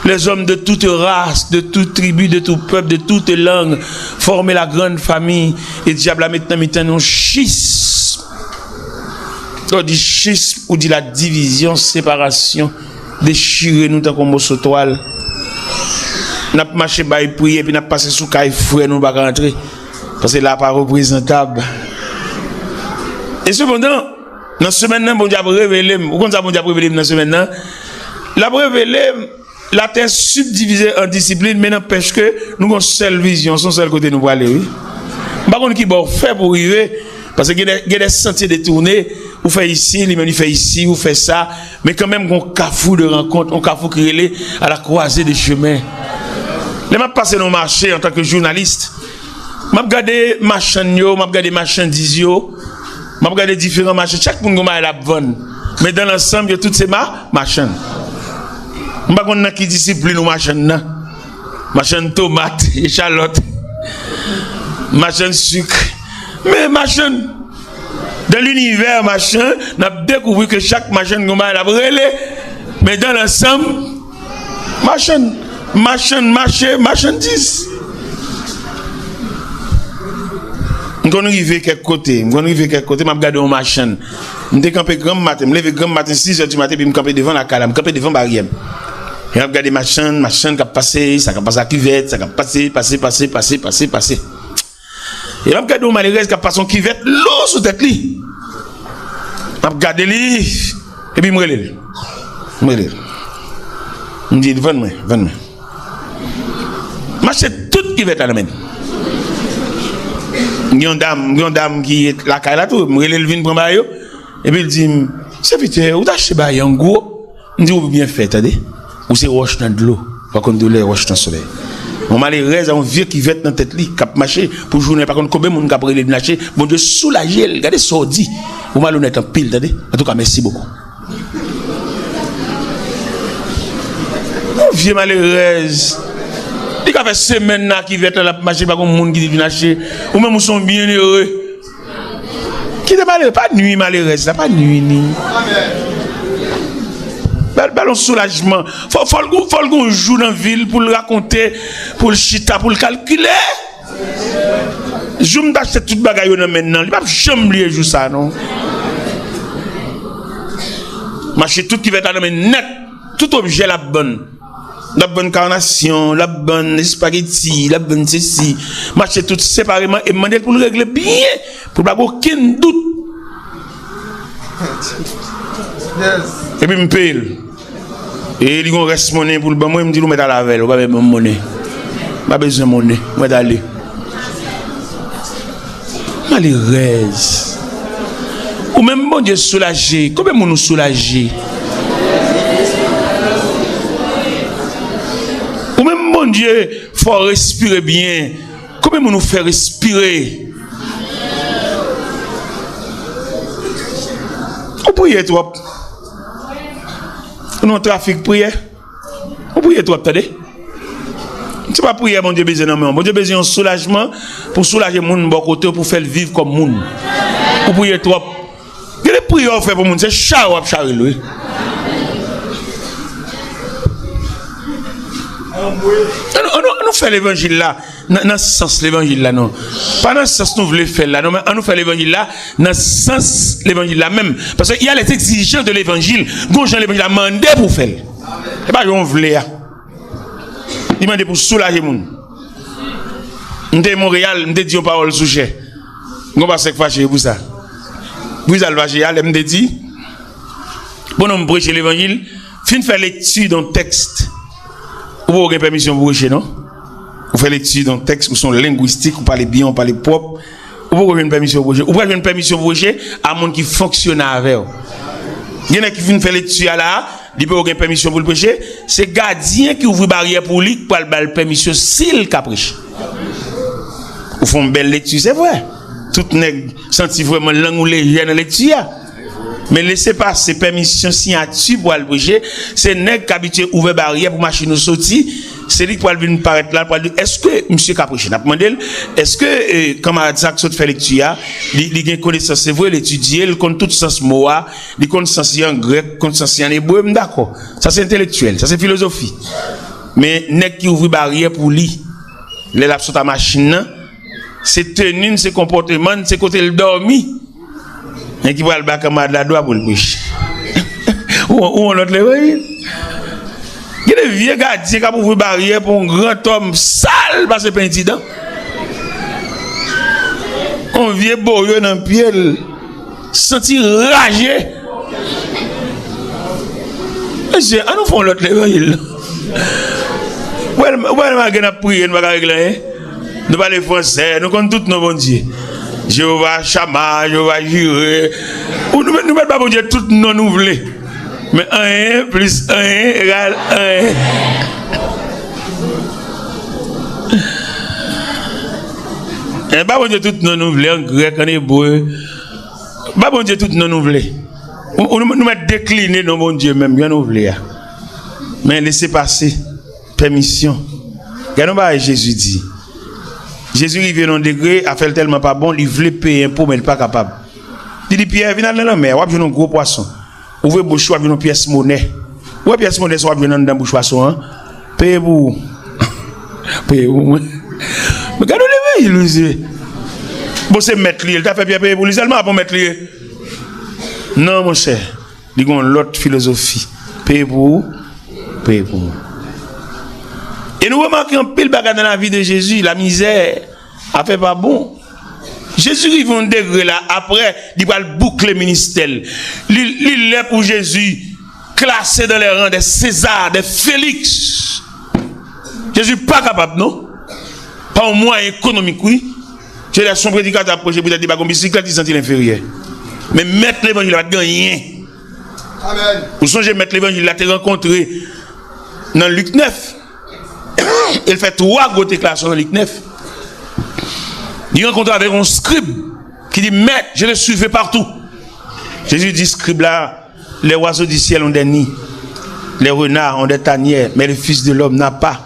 Les hommes de toute race, de toute tribu, de tout peuple, de toute langue, forment la grande famille. E dyab la met nan mitan nou schisme. Lè w di schisme, ou di la divizyon, separasyon, dechire nou tankou yon moso twal. N ap mache bay priyè, epi n ap pase sou kay frè nou, pa ka antre. Paske la pa reprezantab. E sepandan, nan semèn nan, Bondye ap revele m. Ou konn sa Bondye ap revele m nan semèn nan? L ap revele m, latè sibdivize an disiplin, men nanpèch ke nou gon sèl vizyon, se yon sèl kote nou prale, wi. M pa konn ki bò w fè pou w rive, Paske gen de, gen de santye detounen, ou fè isi, li menm li fè isi, ou fè sa, men kanmenm gen yon kafou de rankont, yon kafou ki rele à la croisée des chemins. Lè m ap pase nan yon mache antanke jounalis, m ap gade machann yo, m ap gade machandiz yo, m ap gade diferan mache, chak moun gen yon bagay l ap vann. Men dans l'ensemble, yo tout se ma, machann. M pa konn nan ki disiplin ou machann nan. Machann tomat, echalòt, machann sik. Men machann, dans l'univers machann, n ap dekouvri ke chak machann gen yon bagay l ap rele. Men dans l'ensemble, machann, machann mache, machandiz. M konn rive kèk kote, m konn rive kèk kote, m ap gade yon machann. M te kanpe granm maten, m leve granm maten, sis è di maten, epi m kanpe devan lakay la, m kanpe devan baryè m. E m ap gade machann, machann k ap pase, sa k ap pase ak kivèt, sa k ap pase, pase, pase, pase, pase, pase. E m ap gade yon malerèz k ap pase yon kivèt lou sou tèt li. M ap gade li, epi m rele l. M rele l. M di l, vann mwen, vann mwen. M achte tout kivèt la nan men l. Gen yon dam, gen yon dam ki lakay la tou, m rele l vin pran bagay yo. Epi l di m, sèvitè, ou t achte bagay an gwo. M di, ou byen fè, tande. Ou se wòch nan dlo. Ou pa konn doulè wòch nan solèy. Yon malerèz a yon vye kivèt nan tèt li k ap mache pou jounen, pa konn konbyen moun k ap rele l vin achte. Bondye soulaje l. Gade sa w di. Ou malonèt anpil, tande. Antouka, mèsi bokou. Yon vye malerèz. Li ka fè semèn nan ak kivèt la, l ap mache, pa gon moun ki di l vin achte. Ou menm, ou se yon byennere. Kite malere, pa nwi malerèz la, pa nwi li. Ba l, ba l yon soulajman. Fò, fò l gon, fò l gon jou nan vi l pou l rakonte, pou l chita, pou l kalkile. Jou m t achte tout bagay yo nan men l nan, li p ap janm bliye jou sa, non. M achte tout kivèt la nan men l nèt. Tout objè l ap vann. L ap vann kanasyon, l ap vann espageti, l ap vann sesi. M achte tout separeman e m mande l pou l regle byen, pou l pa gen okenn dout. Epi m peye l. E li gen yon rès monnen pou l ban mwen, m di l, ou mèt al avè l, ou pa mèt ban m monnen. M pa bezwen monnen, ou mèt ale. Malerèz. Ou menm Bondye soulaje. Konbyen moun ou soulaje? Ou menm Bondye fè w respire byen. Konbyen moun ou fè respire? Ou priye twòp. Ou nan trafik priyè. Ou priye twòp, tande. Se pa priyè Bondye bezwen nan men w. Bondye bezwen yon soulajman pou soulaje moun bò kote w, pou fè l viv kòm moun. Ou priye twòp. Gen de priyè w fè pou moun, se chare w ap chare l, wi. Ann, ann, ann nou fè levanjil la nan, nan sans levanjil la, non. Pa nan sans nou vle fè l la, non, men ann nou fè levanjil la nan sans levanjil la menm. Paske il y a les exigences de l'évangile. Gon jan levanjil la mande pou w fè l. Se pa jan w vle a. Li mande pou soulaje moun. M te Monreyal, m te di yon pawòl sou chè. Gon pastè k fache pou sa. Pou sa l fache a, lè m te di, pandan m preche levanjil, fin fè lekti de yon tèks, ou poko gen pèmisyon pou preche, non? Ou fè lekti de yon tèks, ou se yon lengwistik, ou pale byen, ou pale pwòp, ou poko jwenn pèmisyon pou preche. Ou pral jwenn pèmisyon pou preche a moun ki fonksyone avè w. Gen nèg ki fin fè lekti a la, li poko gen pèmisyon pou l preche, se gadyen ki ouvri baryè pou li k pral ba l pèmisyon si l ka preche. Ou fè yon bèl lekti, se vre. Tout nèg santi vrèman lang ou lejè nan lekti a. Men lese pase pèmisyon siyati pou al preche, se nèg k abitye ouvè baryè pou machin ou soti, se li k pral vin parèt la, l pral di, èske misye ka preche? N ap mande l, èske, eh, kanmarad sa k sot fè lekti a, li, li gen konesans, se vre, l etidye, l konn tout sans mo a, li konn sans li an grèk, konn sans li an ebre, m dakò. Sa se entelektyèl, sa se filozofi. Men nèg ki ouvri baryè pou li, lè l ap sot a machin nan, se teni n, se konpòteman n, se kote l dòmi. Nèg ki pral ba kanmarad la dwa pou l preche. Ou, ou yon lòt levanjil. Gen de vye gadyen k ap ouvri baryè pou yon grantòm sal pase pendidan. Yon vye boyo nan pye l. Santi raje. Mesye, ann nou fè yon lòt levanjil, non. Ou wè, ou wè, malgre n ap priye, nou pa ka regle anyen. Nou pale fransè, nou konn tout non Bondye. Jewova Chama, Jewova Jire. Ou, nou, nou mèt ba Bondye tout non nou vle. Men anyen plis anyen egal anyen. Eh, ba Bondye tout non nou vle, an grèk, an ebre. Ba Bondye tout non nou vle. Ou, ou, nou mèt dekline non Bondye menm, jan nou vle a. Men lese pase, pèmisyon. Gade yon bagay Jezi di. Jezi rive nan yon degre, afè l tèlman pa bon, li vle peye enpo, men li pa kapab. Li di Pyè, vin al nan lanmè a, w ap jwenn yon gwo pwason. Ouvri bouch ou, w ap jwenn yon pyès monè. Ou wè pyès monè sa w ap jwenn anndan bouch pwason an? Peye pou ou. Peye pou mwen. Men gade yon levanjil, mesye. Bon, se mèt li ye, li ta fè Pyè peye pou li sèlman, a bon mèt li ye. Non, monchè. Li gen yon lòt filozofi. Peye pou ou, peye pou mwen. E nou remake anpil bagay nan lavi de Jezi, lamizè, afè pa bon. Jezi rive yon degre la, apre, li pral boukle ministè l. Li, li lè pou Jezi klase dans les rangs des César, des Félix. Jezi pa kapab, non. Pa yon mwayen ekonomik, wi. Se lè son predikatè ap preche, poutèt li pa gen bisiklèt, li santi l enferyè. Men mèt levanjil la pa t gen anyen. Amen. Ou sonje mèt levanjil la te rankontre nan Lik nèf. E l fè twa gwo deklarasyon nan Lik nèf. Li rankontre avèk yon skrib ki di, Maître, je te suivais partout. Jezi di skrib la, les oiseaux du ciel ont des nids, les renards ont des tanières, mais le Fils de l'homme n'a pas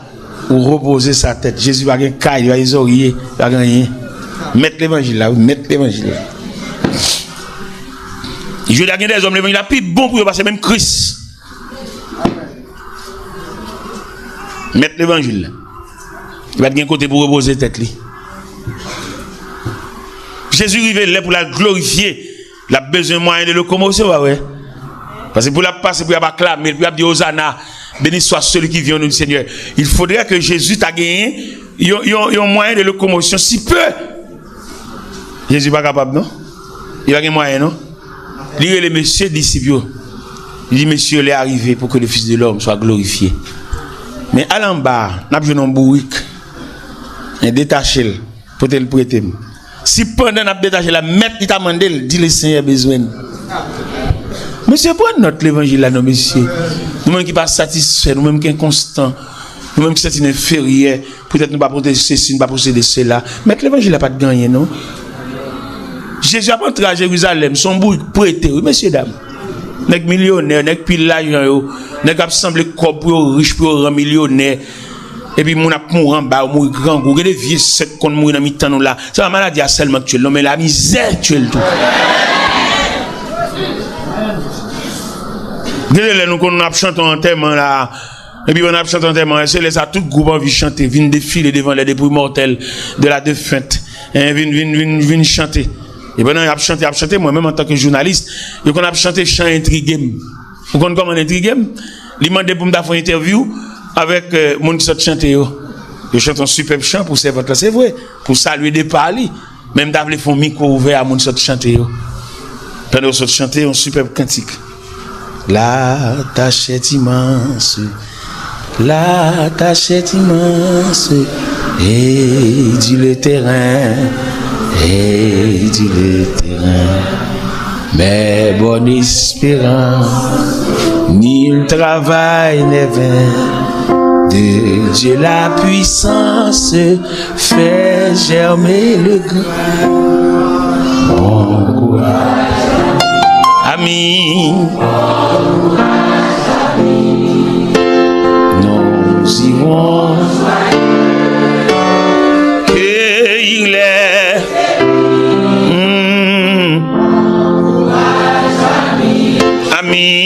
où reposer sa tête. Jezi pa gen kay, li pa gen zòrye, li pa gen anyen. Mèt levanjil la, wi, mèt levanjil la. Jodi a gen dèzòm levanjil la pi bon pou yo pase menm Kris. Mèt levanjil la. Li pa t gen kote pou repoze tèt li. Jezi rive lè pou l al glorifye. L ap bezwen mwayen de lokomosyon, pa vre? Paske pou l ap pase, pou y ap aklame l, pou y ap di, Ozana, béni soit celui qui vient au nom du Seigneur. Il faudrait que Jésus ta genyen yon, yon, yon mwayen de lokomosyon, si pe. Jezi pa kapab, non? Li pa gen mwayen, non? Li rele mesye disip yo. Li di, Mesye, lè a rive pou ke le Fils de l'homme soit glorifié. Men al anba, n ap jwenn yon bourik. Men detache l. Pote l prete m. Si pandan n ap detache la, mèt li ta mande l, di, Lesenyè bezwen l. Mesye, pran nòt levanjil la, non, mesye. Nou menm ki pa satisfè, nou menm ki enkonstan, nou menm ki santi n enferyè, poutèt nou pa posede sesi, nou pa posede sela. Mèt levanjil la pa t gen anyen, non. Jezi ap antre a Jerizalèm, se yon bourik prete, wi, mesye dam. Nèg milyonè, nèg pi lajan yo, nèg ap sanble kòb pou yo rich, pou yo ran milyonè. Epi moun ap mouri anba yo, mouri grangou. Gen de vye sèk konn mouri nan mitan nou la. Se pa maladi a sèlman k tiye l, non, men lamizè tiye l tou. Gen de lè nou konn ap chante yon antèman la. Epi pandan n ap chante antèman an, se lè sa tout gwoup anvi chante, vin defile devan les dépouilles mortelles de la défunte. Hein, vin, vin, vin, vin chante. E pandan y ap chante, y ap chante, mwen menm antanke jounalis, yo konn ap chante chan entrige m. Ou konn kòman l entrige m? Li mande pou m ta fè yon entèvyou avèk, euh, moun ki sot chante yo. Yo chante yon sipèb chan pou sèvant lan, se vre, pou salye depa li. Men m ta vle fè yon mikwo ouvè a moun sot chante yo. Pandan yo sot chante yon sipèb kantik. La tâche est immense, la tâche est immense, et du le terrain, et du le terrain. Mais bonne espérance, nul travail n'est vain. De Dieu la puissance, fais germer le grain. Bon courage, ami. Nous irons cueillir les, hmm, ami.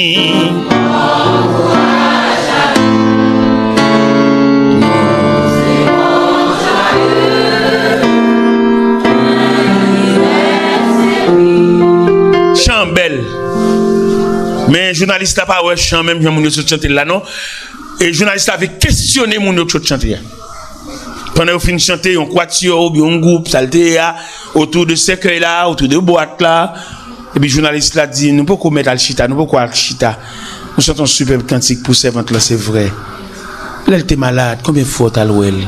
Chan bèl. Men jounalis la pa wè chan menm jan moun yo sot chante l la, non. E jounalis la vle kesyone moun yo k sot chante a. Pandan yo fin chante, yon kwati oubyen yon gwoup, sa l te ye a, otou de sèkèy la, otou de bwat la. Epi jounalis la di, nou poko mèt al chita, nou poko al chita. Nou chante yon sipèb kantik pou sèvant lan, se vre. Lè l te malad, konbyen fwa w t al wè l?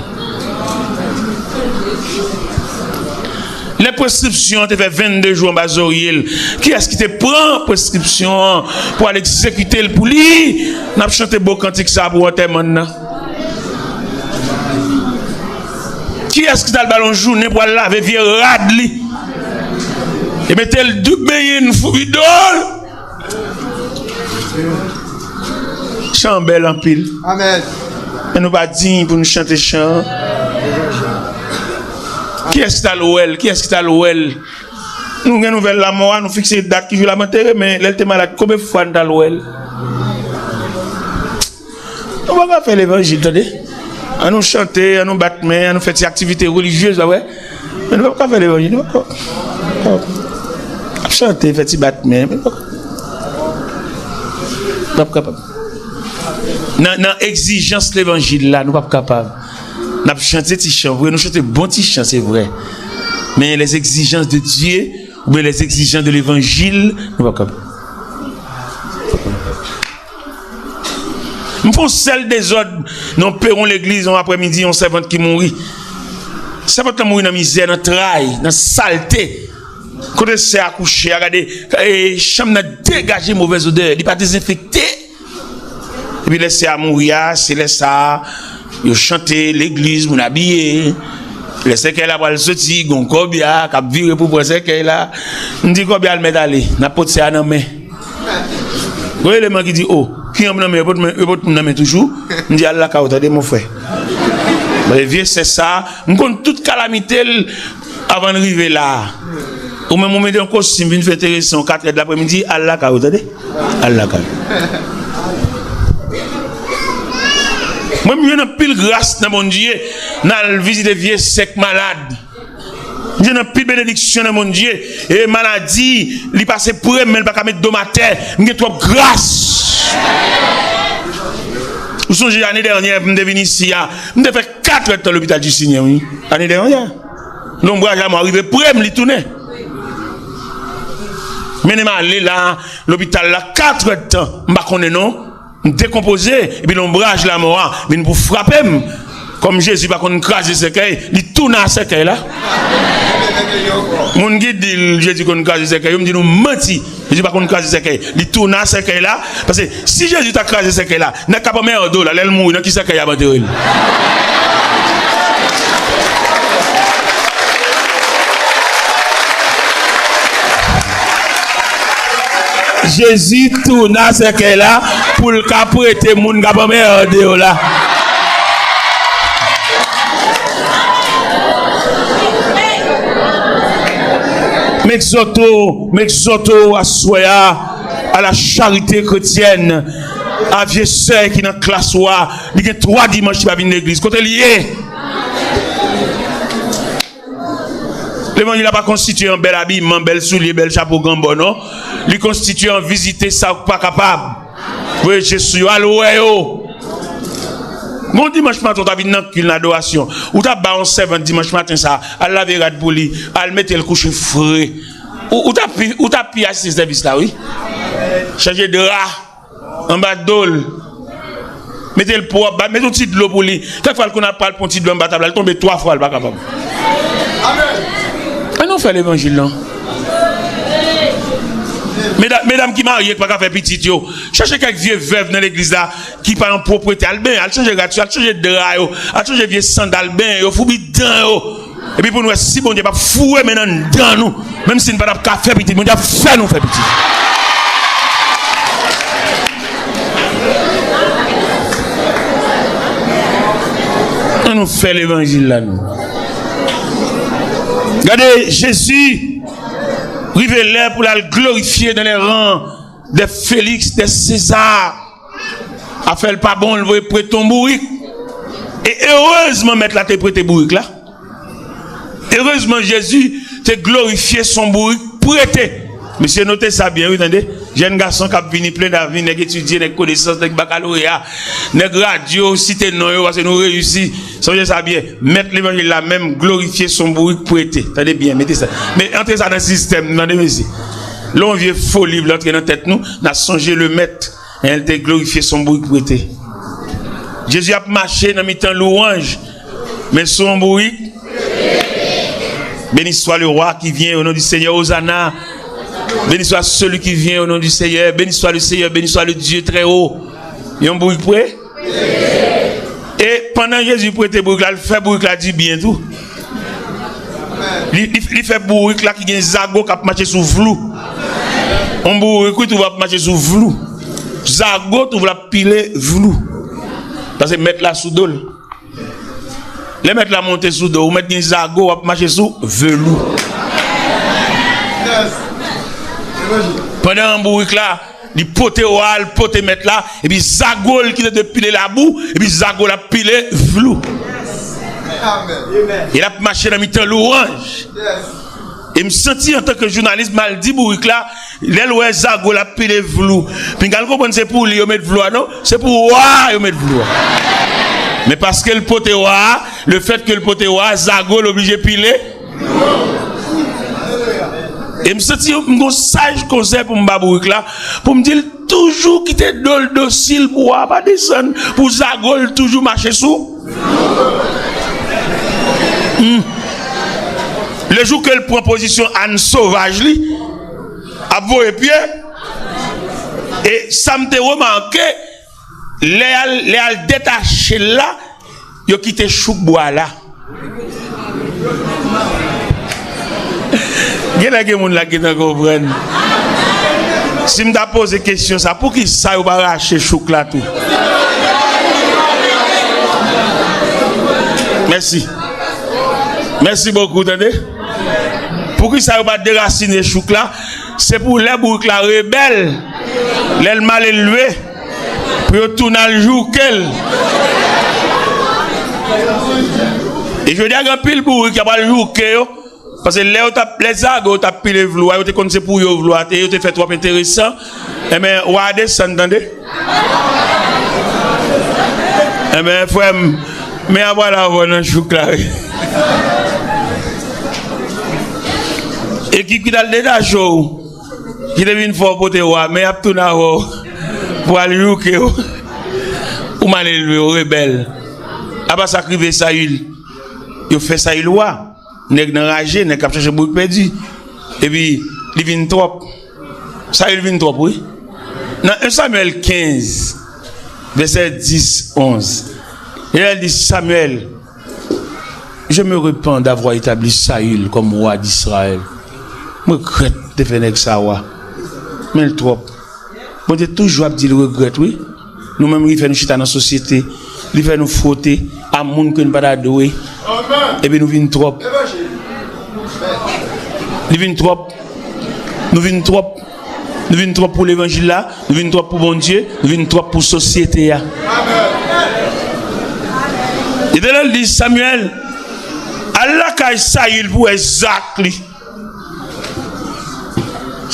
Lè Preskripsyon an te fè vennde jou anba zorye l. Kiyès ki te pran preskripsyon an pou al egzekite l pou li? N ap chante bo kantik sa pou antèman l nan. Kiyès ki t al ba l yon jounen pou al lave vye rad li e mete l doub benyen n foubi do l? Chan an bèl anpil. Amèn. Men nou pa diy pou nou chante chan an. Kiyès ki t al wè l? Kiyès ki t al wè l? Nou gen nouvèl lanmò a, nou fikse dat ki jou l ap antere, men lè l te malad, konbyen fwa n t al wè l? Nou pa ka fè levanjil, tande. An nou chante, an nou bat men, an nou fè ti aktivite relijyez, pa vre? Men nou p ap ka fè levanjil, nou p ap ka. Ap chante, fè ti bat men, men nou p ap ka. Nou p ap kapab. Nan, nan egzijans levanjil la, nou p ap kapab. N ap chante ti chan, vre, nou chante bon ti chan, se vre. Men les exigences de Dieu, oubyen les exigences de l'évangile, nou p ap kapab. M fè yon sèl dezòd nan peron legliz yon aprèmidi, yon sèvant ki mouri. Sèvant lan mouri nan mizè, nan tray, nan salte. Kote sè a kouche a, gade, e, chanm nan degaje movèz odè, li pa dezenfekte. Epi lè sè a mouri a, se lè sa a, yo chante legliz, moun abiye. Lè sèkèy la pral soti, gen yon kòbya k ap vire pou pran sèkèy la. M di kòbya al mèt ale, n ap pot sè a nan men. Gon eleman ki di, "O, ki yon nan men, yo pot men, yo pot moun nan men toujou." M di, "Al lakay ou, tande, mon frè." Paske vye sè sa, m konn tout kalamite l avan l rive la. Ou menm, ou mete yon kostim, vin fè enteresan, katrè de lapremidi, al lakay ou, tande. Al lakay ou. Mwen, m jwenn anpil gras nan Bondye, n al vizite vye sè k malad. M jwenn anpil benediksyon nan Bondye. E maladi, li pase pre m, men l pa ka met do m atè. M gen twòp gras. Ou sonje ane dènyè, m te vin isi a. M te fè katrèdtan lopital Jisinyen, wi. Ane dènyè. Lonbraj lanmò a rive pre m, li tounen. Mennen m ale la, lopital la, katrèdtan. M pa konnen non. M dekonpoze, epi lonbraj lanmò a vin pou frape m. Kòm Jezi pa konn kraze sèkèy, li tounen a sèkèy la. Moun ki di l Jezi konn kraze sèkèy, yo m di nou manti. Jezi pa konn kraze sèkèy. Li tounen a sèkèy la. Paske si Jezi ta kraze sèkèy la, nèg k ap anmède w la, lè l mouri, nan ki sèkèy y ap antere l? Jezi tounen a sèkèy la pou l ka prete moun k ap anmède yo la. M egzòte w, m egzòte w aswè a, à la charité chrétienne, a vye sè ki nan klas ou a, li gen twa dimanch li pa vin legliz. Kote l ye? Levanjil la pa konstitye an bèl abiman, bèl soulye, bèl chapo, gran bò, non. Li konstitye an vizite sa ou pa kapab. Voye je sou yo, al wè yo. Gon dimanch maten, ou ta vin nan kil, nan adorasyon. Ou ta ba yon sèvant dimanch maten sa, al lave rad pou li, al mete l kouche fre. Ou, ou ta pi, ou ta pi asiste sèvis la, wi. Chanje dra anba do l. Mete l pwòp, ba, mete yon ti dlo pou li. Kèk fwa, l konn ap pral pran ti dlo anba tab la, l tonbe twa fwa, l pa kapab. Ann nou fè levanjil, non. Medam, medam ki marye, ki pa ka fè pitit yo, chèche kèk vye vèv nan legliz la ki pa nan pwoprete. Al benyen, al chanje rad yo, al chanje dra yo, al chanje vye sandal, benyen yo, foubi dan yo. Epi pou n wè si Bondye p ap foure men n anndan nou. Menm si n pa t ap ka fè pitit, Bondye ap fè nou fè pitit. Ann nou fè levanjil la, nou. Gade, Jezi rive lè pou l al glorifye dans les rangs des Félix, des César. Afè l pa bon, l voye prete yon bourik. E erezman, mèt la te prete bourik la. Erezman, Jezi te glorifye son bourik prete. Mesye, note sa byen, wi, tande. Jèn gason k ap vini, plen davni, nèg etidye, nèg konesans, nèg bakaloreya, nèg radyo, site non yo, paske nou reyisi. Sonje sa byen. Mèt levanjil la menm glorifye son bourik prete. Tande byen, mete sa. Men antre sa nan sistèm, tande, mesye. Lè yon vye foli vle antre nan tèt nou, n a sonje le mèt. E l te glorifye son bourik prete. Jezi ap mache nan mitan lwanj, men sou yon bourik. Béni soit le roi qui vient au nom du Seigneur, Hosanna. Béni soit celui qui vient au nom du Seigneur, béni soit le Seigneur, béni soit le Dieu très haut. Yon bourik prè? E pandan Jezi prete bourik la, l fè bourik la di byen tou. Li, li, li fè bourik la ki gen zago k ap mache sou vlou. Yon bourik, wi, tou ap mache sou vlou. Zago tou ap pile vlou. Paske mèt la sou do l. Lè mèt la monte sou do, ou mèt gen zago, w ap mache sou velou. Pandan bourik la, li pote wa, l pote mèt la, epi zago l ki te dwe pile labou, epi zago l ap pile vlou. E l ap mache nan mitan lwanj. E m santi antanke jounalis, m al di bourik la, lè l wè zago l ap pile vlou, pinga l konprann se pou li yo met vlou a, non, se pou wa a yo met vlou a. Men paske l pote wa a, le fèt ke l pote wa a, zago l oblije pile. E m santi m gon saj konsèy pou m ba bourik la, pou m di l toujou kite do l dosil pou wa a pa desann, pou zago l toujou mache sou. Hmm. Le jou ke l pran pozisyon àn sovaj li, ap voye pye, e sa m te remake, lè y al, lè y al detache l la, yo kite chouk bwa la. Genlè gen moun la ki gentan konprann. Si m ta poze kesyon sa, poukisa yo pa rache chouk la tou? Mèsi. Mèsi bokou, tande. Poukisa yo pa derasine chouk la? Se pou lè bourik la rebèl, lè l mal elve, pou yo tounen al jouke l. E jodi a, gen anpil bourik ki ap al jouke yo. Paske lè yo t ap, lè zago yo t ap pile vlou a, yo te konn se pou yo vlou a te ye, yo te fè twòp enteresan. Enben, wa a desann, tande. Enben, frè m, men a pral avè w nan chouk la, wi. E ki, ki t al detache w, ki te vin fè w pote wa, men y ap tounen avè w pou al jouke w. Ou mal elve, ou rebèl. Apa sa k rive Sayil. Yo fè Sayil wa. Nèg nan raje, nèg k ap chache bourik pèdi. Epi, li vin twòp. Sayil vin twòp, wi. Nan en Samyèl kenz, vèsè dis, onz, Letènèl di, Samyèl, je me repens d'avoir établi Saül comme roi d'Israël. Mwen regrèt te fè nèg sa wa. Men l twòp. Bondye toujou ap di l regrèt, wi. Nou menm, li fè nou chita nan sosyete. Li fè nou fwote a moun ke n pa ta dwe. Epi nou vin twòp. Li vin twòp. Nou vin twòp. Nou vin twòp pou levanjil la. Nou vin twòp pou Bondye. Nou vin twòp pou sosyete a. Letènèl di Samyèl, al lakay Sayil pou wè zak li.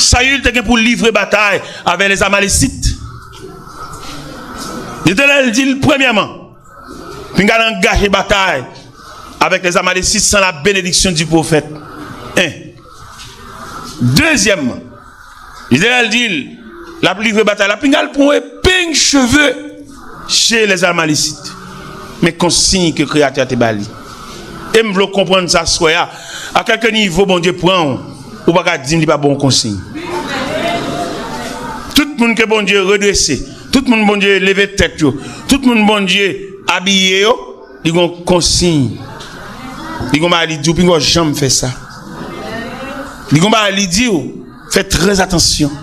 Sayil te gen pou livre batay avèk lèzamalesit. Letènèl di l, premyèman, pinga l angaje batay avèk lèzamalesit san la benediksyon di pwofèt. En. Dezyèmman, Letènèl di l, l ap livre batay la, pinga l pran epeng cheve chez les Amalécites. Men konsiy ke Kreyatè a te ba li. E m vle w konprann sa aswè a. A kèlke nivo Bondye pran w, ou pa ka di m li pa ba w konsiy. Tout moun ke Bondye redrese, tout moun Bondye leve tèt yo, tout moun Bondye abiye yo, li gon konsiy. Li gon bagay li di w, pinga w janm fè sa. Li gon bagay li di w, fè trè atansyon.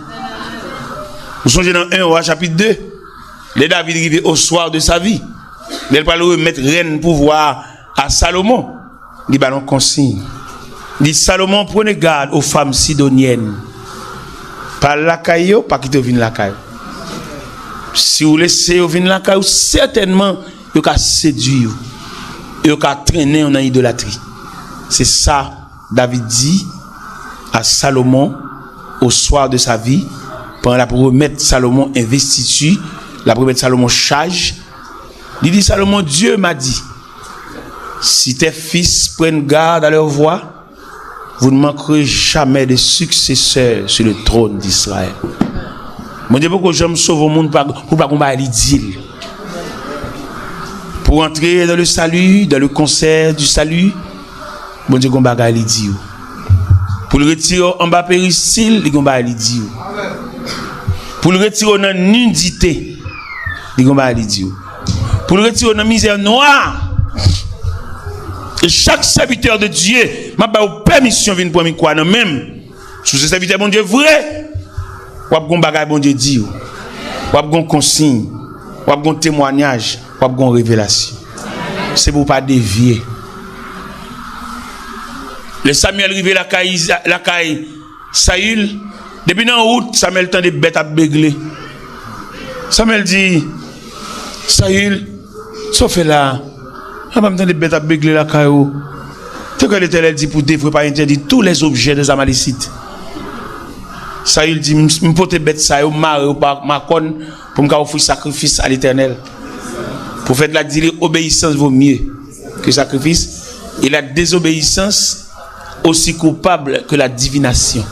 Ou sonje nan en Wa chapit de, lè David rive au soir de sa vie, lè l pral remèt rèn pouvwa a Salomon, li ba l yon konsiy. Li di, Salomon, prenez garde aux femmes sidoniennes. Pa al lakay yo, pa kite yo vin lakay ou. Si w lese yo vin lakay ou, sètènman, yo ka sedui w. E yo ka trennen w nan idolatri. Se sa David di a Salomon au soir de sa vie, pandan l ap remèt Salomon envestiti, l ap remèt Salomon chaj. Li di Salomon, Dieu m'a dit, si tes fils prennent garde à leur voix, vous ne manquerez jamais de successeur sur le trône d'Israël. Bondye poko janm sove yon moun pa, pou pa gon bagay li di l. Pour entrer dans le salut, dans le concert du salut, Bondye gon bagay li di w. Pou l retire w anba perisil, li gon bagay li di w. Pou l retire w nan nidite, li gon bagay li di w. Pou l retire w nan mizè nwa. E chak sèvitè de Dye, m ap ba w pèmisyon vin pran mikwo a nan men m. Si w se sèvitè Bondye vre, w ap gon bagay Bondye di w. W ap gon konsiy. W ap gon temwayaj. W ap gon revelasyon. Se pou w pa devye. Lè Samyèl rive lakay Iza-, lakay Sayil, depi nan wout, Samyèl tande bèt ap begle. Samyèl di, Sayil, sa w fè la a? Apa m tande bèt ap begle lakay ou? Te kwè Letènèl di pou devwe pa entèdi tous les objets des Amalécites. Sayil di, m, m pote bèt sa yo, m mare yo pa makòn pou m ka ofri sakrifis a Letènèl. Pwofèt la di li, obéissance vaut mieux que sacrifice, et la désobéissance aussi coupable que la divination.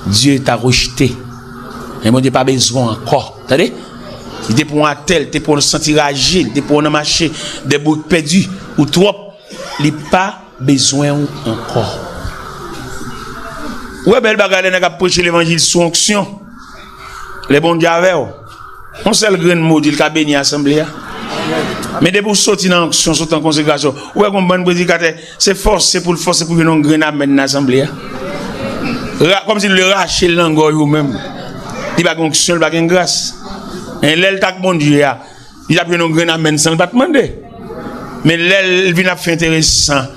Dieu t'a rejeté. Men Bondye pa bezwen w ankò. Tande? Li te pran w atè, li te pran w santi raje, li te pran w nan mache de brik pèdi, ou twòp, li pa bezwen w ankò. Ou wè bèl bagay lè nèg ap preche levanjil sou onksyon. Lè Bondye avè w, yon sèl grenn mo di l ka beni asanble a. Men depi w soti nan onksyon, soti nan konsekrasyon, ou wè gon bann predikatè, se fòse pou l fòse pou jwenn yon grenn amèn nan asanble a. Ra-, kòmsi l rache l nan gòj ou menm. Li pa gen onksyon, li pa gen gras. Men lè l t ak Bondye a, li t ap jwenn yon grenn amèn san l pa t mande. Men lè l vin ap fè enteresan,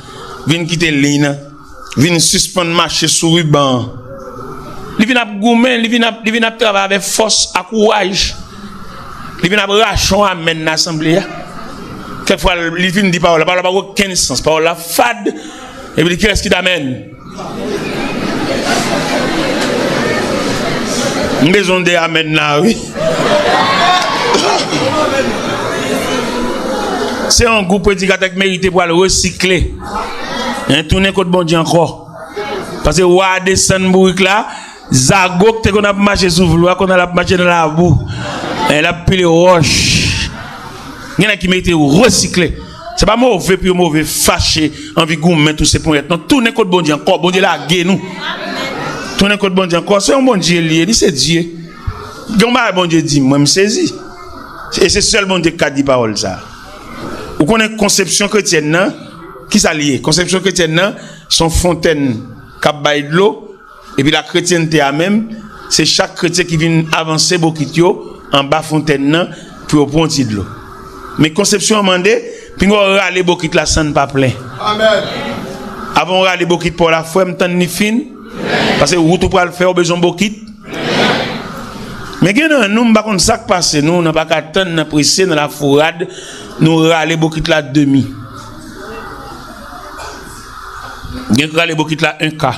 vin kite liy nan, vin sispann mache sou riban an. Li vin ap goumen, li vin ap, li vin ap travay avèk fòs ak kouraj. Li vin ap rache yon amèn nan asanble a. Kèk fwa, li vin di pawòl la, pawòl la pa gen okenn sans, pawòl la fad, epi li di, kilès ki t amèn? M bezwen de amèn la, wi. Se yon gwoup predikatè k merite pou al resikle. Hein, tounen kot Bondye ankò. Paske wa a desann bourik la, zago k te konn ap mache sou flou a, kounye a l ap mache nan labou. Hein, l ap pile wòch. Gen nèg ki merite resikle. Se pa move pou yo move, fache, anvi goumen, touse ponyèt. Non, tounen kot Bondye ankò. Bondye lage nou. Tounen kot Bondye ankò. Se yon Bondye li ye, li se Dye. Gen yon bagay Bondye di m, mwen m sezi. E se sèl Bondye k ka di pawòl sa. Ou konnen konsepsyon kretyèn nan, ki sa li ye? Konsepsyon kretyèn nan, se yon fontèn k ap bay dlo, epi lakretyente a menm, se chak kretyen ki vin avanse bokit yo anba fontèn nan pou yo pran yon ti dlo. Men konsepsyon an mande, pinga w rale bokit la san l pa plen. Amèn. Avan w rale bokit pa w la, frè m, tann li fin. Paske wout ou pral fè, ou bezwen bokit. Men gen nan nou, m pa konn sa k pase nou, nan pa ka tann, nan prese, nan lafourad, nou rale bokit la demi. Gen k rale bokit la en ka.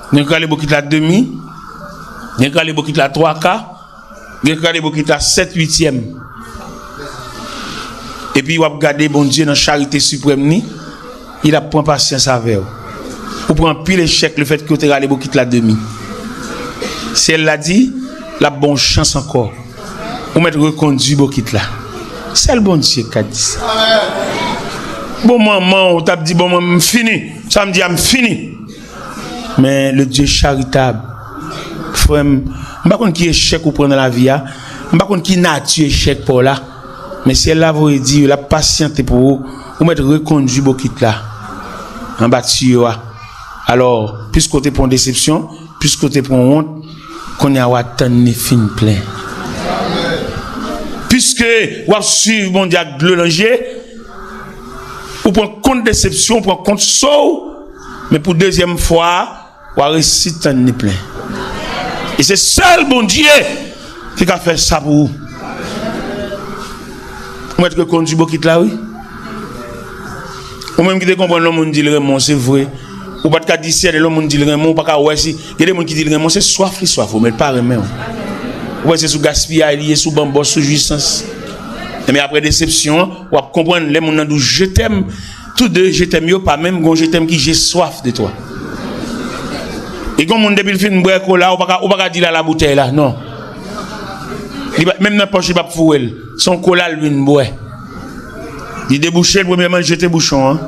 Gen k rale bokit la demi. Gen k rale bokit la twa ka. Gen k rale bokit la sèt uityèm. Epi w ap gade Bondye nan charite siprèm li, li ap pran pasyans avè w. Ou pran anpil echèk lefètke w te rale bokit la demi. Syèl la di, l ap ba w chans ankò. Ou mèt rekondui bokit la. Sèl Bondye k ka di sa. Bon, manman w t ap di, bon, mwen, m fini. Sa m di a, m fini. Men le Dieu charitable, frè m, m pa konn ki echèk ou pran nan lavi a, m pa konn ki nati echèk pa w la, men syèl la voye di l ap pasyante pou ou, ou mèt rekondui bokit la anba tiyo a. Alò, piske w te pran desepsyon, piske w te pran wont, kounye a w a tann li fin plen. Piske w ap swiv Bondye ak dlo nan je, ou pran kont desepsyon, ou pran kont so w, men pou dezyèm fwa a, w a resi tann li plen. E se sèl Bondye ki ka fè sa pou ou. Ou mèt rekondui bokit la, wi. Ou menm ki te konprann lè yon moun di l renmen w, se vre. Ou pa t ka disène lè yon moun di l renmen w, ou pa ka wè si. Gen de moun ki di l renmen w, se swaf li swaf ou, men l pa renmen w. Ou wè se sou gaspiyay li ye, sou banbòs, sou jwisans. Enben apre desepsyon an, w ap konprann lè moun nan di w je t'aime, tou de je t'aime yo pa menm, gon je t'aime ki j'ai soif de toi. E gon moun depi l fin bwè kola, ou pa ka, ou pa ka di l a la boutèy la, non. Li pa, menm nan pòch li p ap foure l. Se yon kola l vin bwè. Li debouche l, premyèman l jete bouchon an.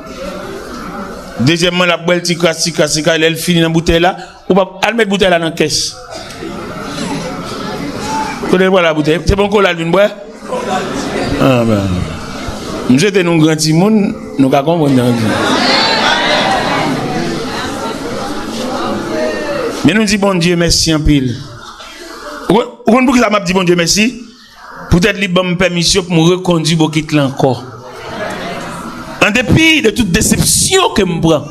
Dezyèmman, l ap bwè l ti kras, ti kras, ti kras. Lè l fini nan boutèy la, ou p ap al met boutèy la nan kès. Kote l pral la boutèy? Se pa yon kola l vin bwè? Ah, ben. M swete nou gran timoun, nou ka konprann jan l di. Men nou di Bondye mèsi anpil. Ou konn, ou konn poukisa m ap di Bondye mèsi? Poutèt li ban m pèmisyon pou m rekondui bokit la ankò. An depi de tout desepsyon ke m pran,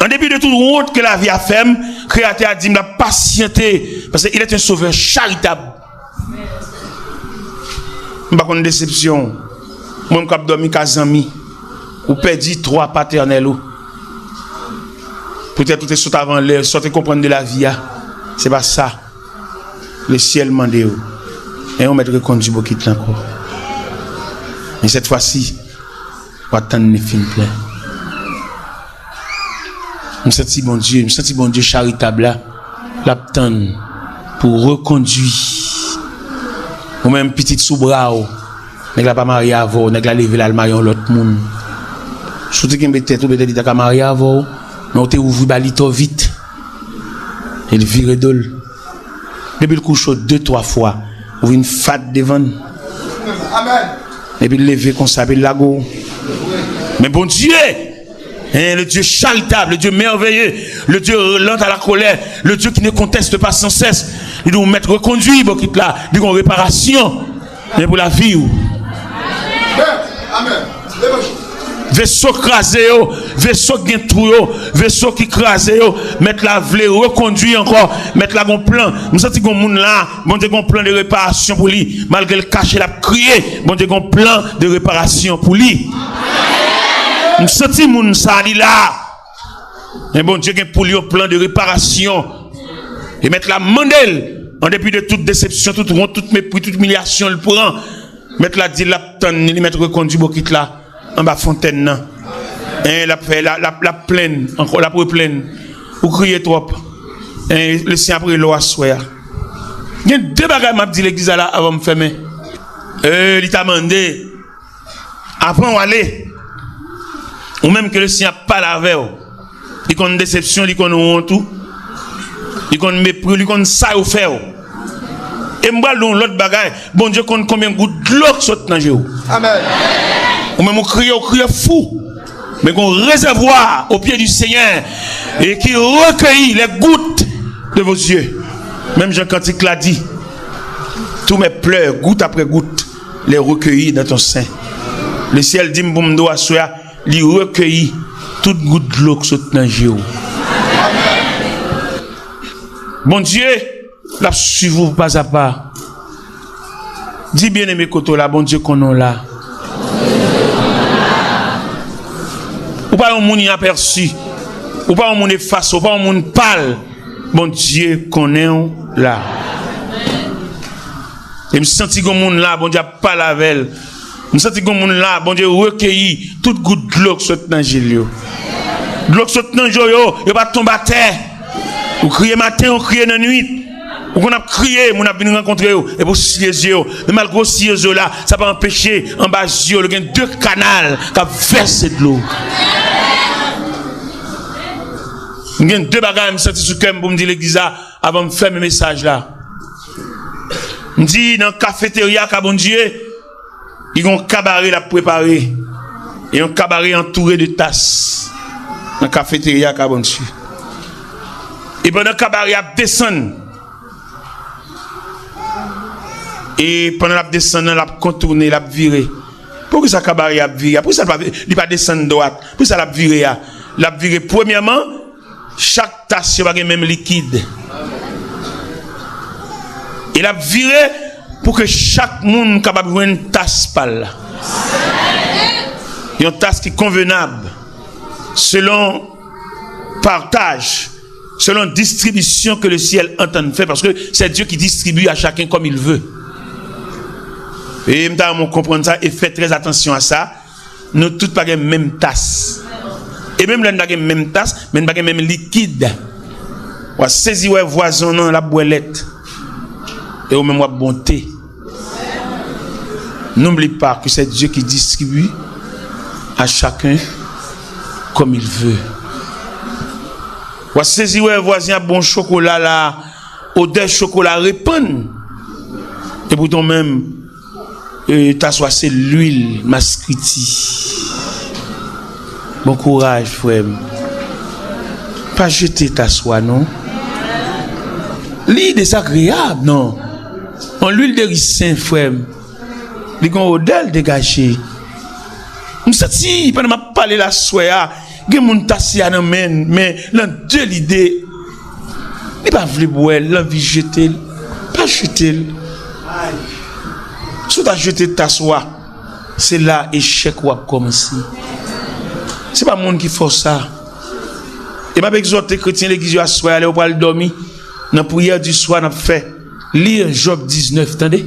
an depi de tout wont ke lavi a fè m, Kreyatè a di m l ap pasyante, paske il est un sauveur charitable. M pa konn desepsyon w. Mwen, m k ap dòmi ka zanmi, ou pèdi twa patènèl ou. Poutèt ou te sot avan lè, sa w te konprann de lavi a, se pa sa. Lesyèl mande w, e ou mèt rekondui bokit la ankò. Men sèt fwa si, w a tann li fin plen. M santi Bondye, m santi Bondye charitab la, l ap tann pou rekondui. Ou menm pitit sou bra w, nèg la pa marye avè w, nèg la leve l al marye yon lòt moun. Si w te kenbe tèt ou, petèt li ta ka marye avè w, men ou te ouvri ba li twò vit. E l vire do l. Depi l kouche w de, twa fwa, ou vin fat devan l. Epi l leve konsa, epi l lage w. Men Bondye, hein, le Dieu charitable, le Dieu merveilleux, le Dieu lent à la colère, le Dieu qui ne conteste pas sans cesse, li di w mèt rekondui bokit la, li gon reparasyon. Men pou lavi w. Veso kraze yo, veso k gen twou yo, veso ki kraze yo, mèt la vle rekondui ankò, mèt la gon plan. M santi gon moun la, Bondye gon plan de reparasyon pou li. Malgre l kache, l ap kriye, Bondye gon plan de reparasyon pou li. M santi moun sa, li la. Men Bondye gen pou li yon plan de reparasyon. E mèt la mande l, an depi de tout desepsyon, tout wont, tout mepri, tout imilyasyon l pran, mèt la di l ap tann li, li mèt rekondui bokit la anba fontèn nan. En, l ap fè, l ap, l ap, l ap plenn ankò, l ap replenn. Ou kriye twòp. En, Lesenyè ap rele w aswè a. Gen de bagay m ap di legliz la la avan m fèmen. E, li ta mande, avan w ale, ou menm ke Lesenyè ap pale avè w, li konn desepsyon, li konn wont ou, li konn mepri w, li konn sa yo fè w. E m pral di w yon lòt bagay, Bondye konn konbyen gout dlo k sot nan je w. Amèn. Ou menm ou kriye, ou kriye fou. Men gon rezèvwa au pied du Seigneur et qui recueillit les gouttes de vos yeux. Menm jan kantik la di, tous mes pleurs, goutte après goutte, les recueillir dans ton sein. Lesyèl di m pou m di w aswè a, li rekeyi tout gout dlo k sot nan je w. Bondye, l ap swiv ou pa a pa. Di byeneme kote w la, Bondye konnen w la. Ou pa yon moun inapèsi. Ou pa yon moun efase. Ou pa yon moun pal. Bondye konnen w la. E m santi gon moun la, Bondye ap pale avè l. M santi gon moun la, Bondye rekeyi tout gout dlo k sot nan je l yo. Dlo k sot nan je w yo, yo pa tonbe atè. Ou kriye maten, ou kriye nan nuit. Ou konn ap kriye, moun ap vin rankontre yo, epi ou siye zye w. Men malgre ou siye zye w la, sa pa anpeche anba zye w gen de kanal k ap vèse dlo. M gen de bagay m santi sou kè m pou m di legliz la avan m fèmen mesaj la. M di nan kafeterya ka Bondye, li gen yon kabare l ap prepare. E yon kabare antoure de tas nan kafeterya ka Bondye. E pandan kabare ap desann, e pandan l ap desann nan, l ap kontounen, l ap vire. Poukisa kabare ap vire? Poukisa li pa, li pa desann dwat? Poukisa l ap vire a? L ap vire premyèman, chak tas yo pa gen menm likid. E l ap vire pou ke chak moun kapab jwenn tas pa l la. Yon tas ki konvenab selon partaj, selon distribisyon ke le syèl antann fè, paske c'est Dieu qui distribue à chacun comme il veut. E m ta renmen w konprann sa e fè trè atansyon a sa. Nou tout pa gen menm tas. E menm lè n pa gen menm tas, men n pa gen menm likid. W a sezi wè vwazen w nan, l ap bwè lèt. E ou menm w ap bwè te. N'oublie pas que c'est Dieu qui distribue à chacun comme il veut. W a sezi wè vwazen ap bon chokola la, odè chokola repann. E poutan menm, e, taswa se lwil maskriti. Bon kouraj, frè m. Pa jete taswa, non. Li dezagreyab, non. Yon lwil de risen, frè m. Li gen yon odè l degaje. M santi, pandan m ap pale la aswè a, gen moun tas li a nan men l, men nan de lide, li pa vle bwè l, l anvi jete l. Pa jete l. Si w ta jete tas ou a, se la echèk ou ap kòmanse. Se pa moun ki fè w sa. E m ap egzòte kretyen legliz yo aswè a, lè yo pral dòmi, nan priyè di swa n ap fè, li Jòb diznèf, tande.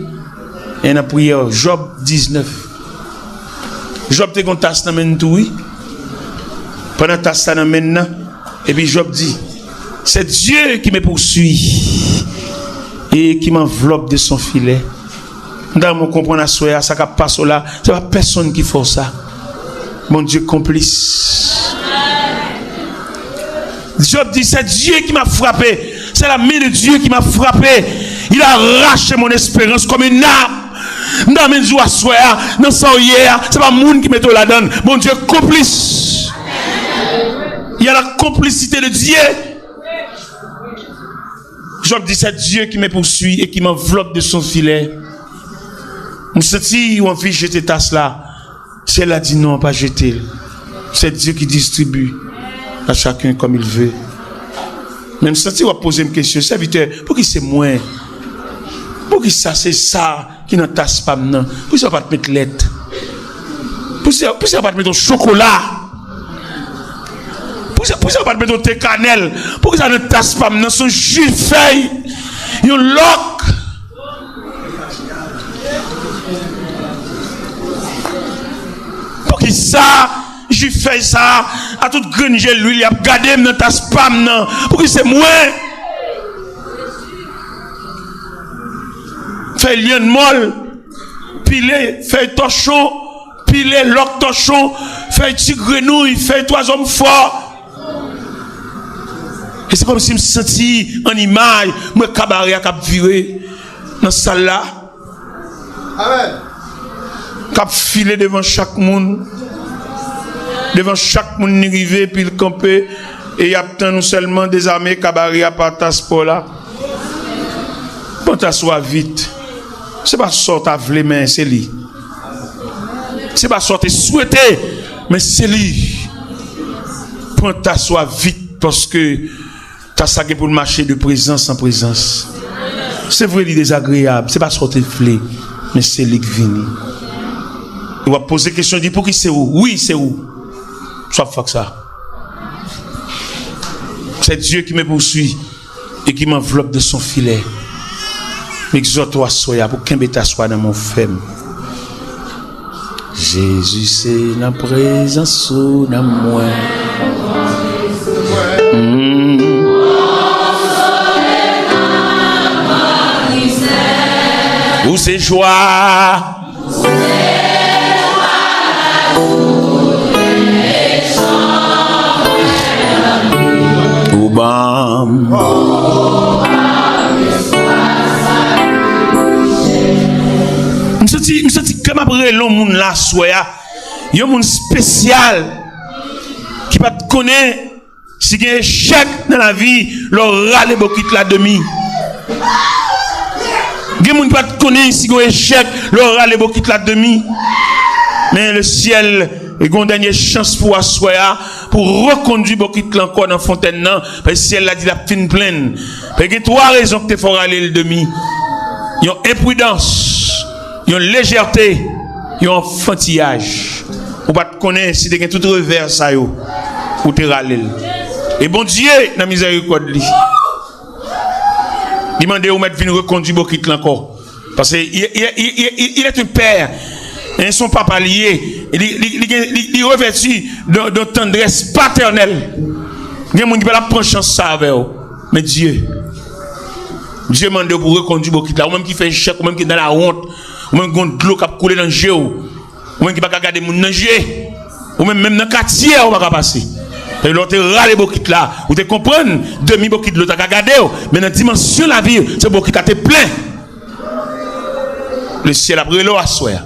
E nan priyè Jòb diznèf. Jòb te gon tas nan men l tou, wi. Pandan tas la nan men l nan, epi Jòb di, c'est Dieu qui me poursuit et qui m'enveloppe de son filet. M ta renmen w konprann aswè a, sa k ap pase w la, se pa pèsonn ki fè w sa. Bondye konplis. Job di, c'est Dieu qui m'a frappé. C'est la main de Dieu qui m'a frappé. Il a arraché mon espérance comme une arme. M ta renmen di w aswè a, nan sa w ye a, se pa moun ki mete w ladan l. Bondye konplis. Il y a la complicité de Dieu. Job di, c'est Dieu qui me poursuit et qui m'enveloppe de son filet. M santi w anvi jete tas la. Syèl la di non, pa jete l. C'est Dieu qui distribue à chacun comme il veut. Men m santi w ap poze m kesyon, sèvitè, pouki se mwen? Poukisa se sa ki nan tas pa m nan? Poukisa w pa t met lèt? Poukisa, poukisa w pa t met yon chokola? Poukisa, poukisa w pa t met yon te kanèl? Poukisa nan tas pa m nan se yon ji fèy, yon lòk? Poukisa ji fèy sa a, a tout grenn je lwil, y ap gade m nan tas pa m nan? Pouki se mwen? Fèy lyann mòl, pile, fèy tòchon, pile, lòk tòchon, fèy ti grenouy, fèy twazòm fò. E se kòmsi m santi an imaj, m wè kabarè a k ap vire nan sal la. Amèn. K ap file devan chak moun. Devan chak moun li rive, epi l kanpe, e y ap tann ou sèlman dezame kabarè a pa tas pa w la. Pran tas ou a vit. Se pa sa w ta vle, men se li. Se pa sa w te swete, men se li. Pran tas ou a vit, paske tas sa gen pou l mache de prezans an prezans. Se vre, li dezagreyab, se pa sa w te vle, men se li k vini. E w ap poze kesyon, di, pouki se ou? Wi, se ou. Sa w ap fè ak sa? C'est Dieu qui me poursuit et qui m'enveloppe de son filet. M egzòte w aswè a pou kenbe tas ou a nan men w fèm. Jezi, se nan prezans ou nan mwen. Mm. Ou se jwa. Ou ban m. M santi, m santi kè m ap rele yon moun la aswè a. Yon moun espesyal ki pa t konnen si gen echèk nan lavi, lè w rale bokit la demi. Gen moun ki pa t konnen si gen echèk lè w rale bokit la demi. Men le syèl gen yon dènye chans pou aswè a, pou rekondui bokit la ankò nan fontèn nan, paske syèl la di l ap fin plen. Paske gen twa rezon ki te fè w rale l demi. Yon enpridans, yon lejète, yon anfantiyaj. Ou pa t konnen si te gen tout revè sa yo, ou te rale l. E Bondye, nan mizèrikòd li, li mande ou mèt vin rekondui bokit la ankò. Paske il, il, il, il, il est un père. Hein, se yon papa li ye. Li, li, li, gen- li, li revèti de, de tandrès patènèl. Gen moun ki pa t ap pran chans sa avè w. Men Dye, Dye mande w pou rekondui bokit la. Ou menm ki fè echèk, ou menm ki nan lawont, ou menm ki gen dlo k ap koule nan je w, ou menm ki pa ka gade moun nan je, ou menm, menm nan katye a, ou pa ka pase. Lè w te rale bokit la, ou te konprann demi bokit dlo ta ka gade w, men nan dimansyon lavi, se bokit la te plen. Lesyèl ap rele w aswè a.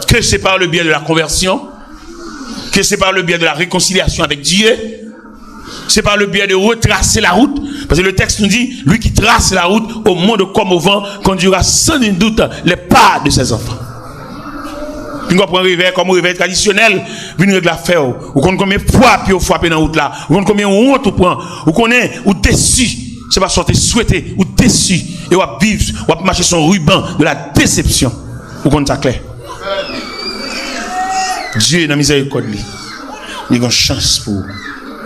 Que c'est par le biais de la conversion, que c'est par le biais de la réconciliation avec Dieu, c'est par le biais de retracer la route, parce que le texte nous dit, lui qui trace la route au monde comme au vent conduira sans nul doute les pas de ses enfants. Pinga w pran revè kòm revè tradisyonèl, vin regle afè w. Ou konn konbyen fwa pye w frape nan wout la? Ou konn konbyen wont ou pran? Ou konnen ou desi. Se pa sa w te swete, ou desi. E w ap viv, w ap mache sou yon riban de la desepsyon. Ou konn sa klè. Dye, nan mizèrikòd li, li gen chans pou ou.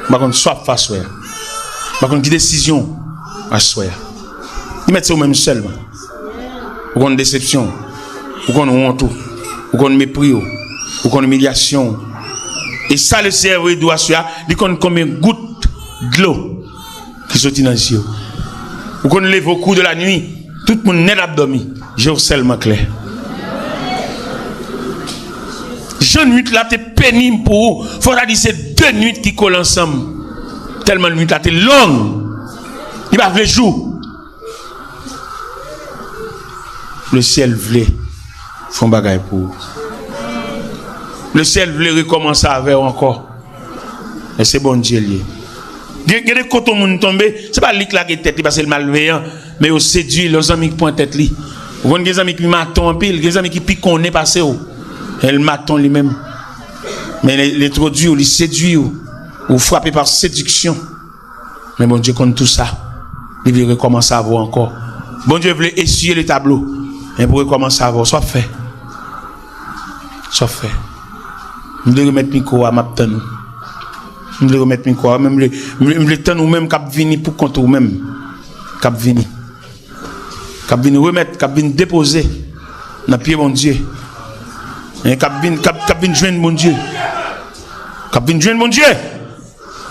M pa konn sa w ap fè aswè a. M pa konn ki desizyon aswè a. Li mèt se ou menm sèlman. Ou konn desepsyon w. Ou konn wont ou. Ou konn mepri w. Ou konn imilyasyon w. E sa Lesenyè vle di w aswè a, li konn konbyen gout dlo ki soti nan zye w. Ou konn leve au cours de la nuit, tout moun nèt ap dòmi, je w sèlman klè. Jan nwit la te penib pou ou, fò w ta di se de nwit ki kole ansanm. Tèlman nwit la te long, li pa vle jou. Lesyèl vle fè yon bagay pou ou. Lesyèl vle rekòmanse avè w ankò. E se Bondye l ye. Gen, gen de kote yon moun tonbe, se pa li k lage tèt li paske l malveyan, men yo sedui l, yon zanmi k pran tèt li. Ou konn gen zanmi ki maton anpil, gen zanmi ki pi konnen pase w. E l maton li menm. Men l, l entwodui w, li sedui w. Ou frape pa sediksyon. Men Bondye konn tou sa. Li vle rekòmanse avè w ankò. Bondye vle esiye le tablo. Men pou rekòmanse avè w, sa w ap fè? Sa w ap fè? M vle remèt mikwo a, m ap tann ou. M vle remèt mikwo a, men m vle, m vle, m vle tann ou menm k ap vini pou kont ou menm. K ap vini. K ap vin remèt, k ap vin depoze nan pye Bondye. Hein, k ap vin, k ap, k ap vin jwenn Bondye. K ap vin jwenn Bondye.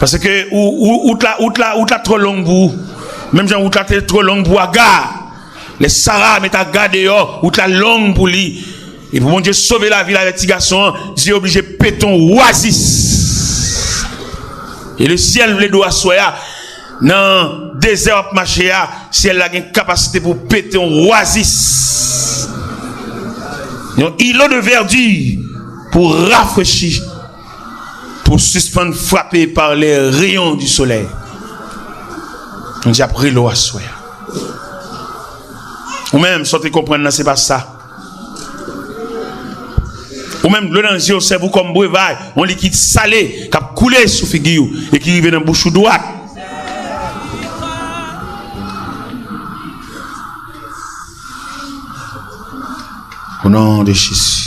Paske ou, ou, wout la, wout la, wout la twò long pou ou. Menm jan wout la te twò long pou Aga. Lè Sara met Aga deyò, wout la long pou li. E pou Bondye sove lavi l avèk ti gason an, Dye oblije pete yon wazis. E lesyèl vle di w aswè a, nan dezè w ap mache a, syèl la gen kapasite pou pete yon wazis. Yon îlot de verdure pou rafrechi. Pou sispann frape par les rayons du soleil. Bondye ap rele w aswè a. Ou menm, sa w te konprann nan, se pa sa. Ou menm, dlo nan zye w sèvi w kòm brevay, yon likid sale k ap koule sou figi w e ki rive nan bouch ou dwat. Au nom de Jésus.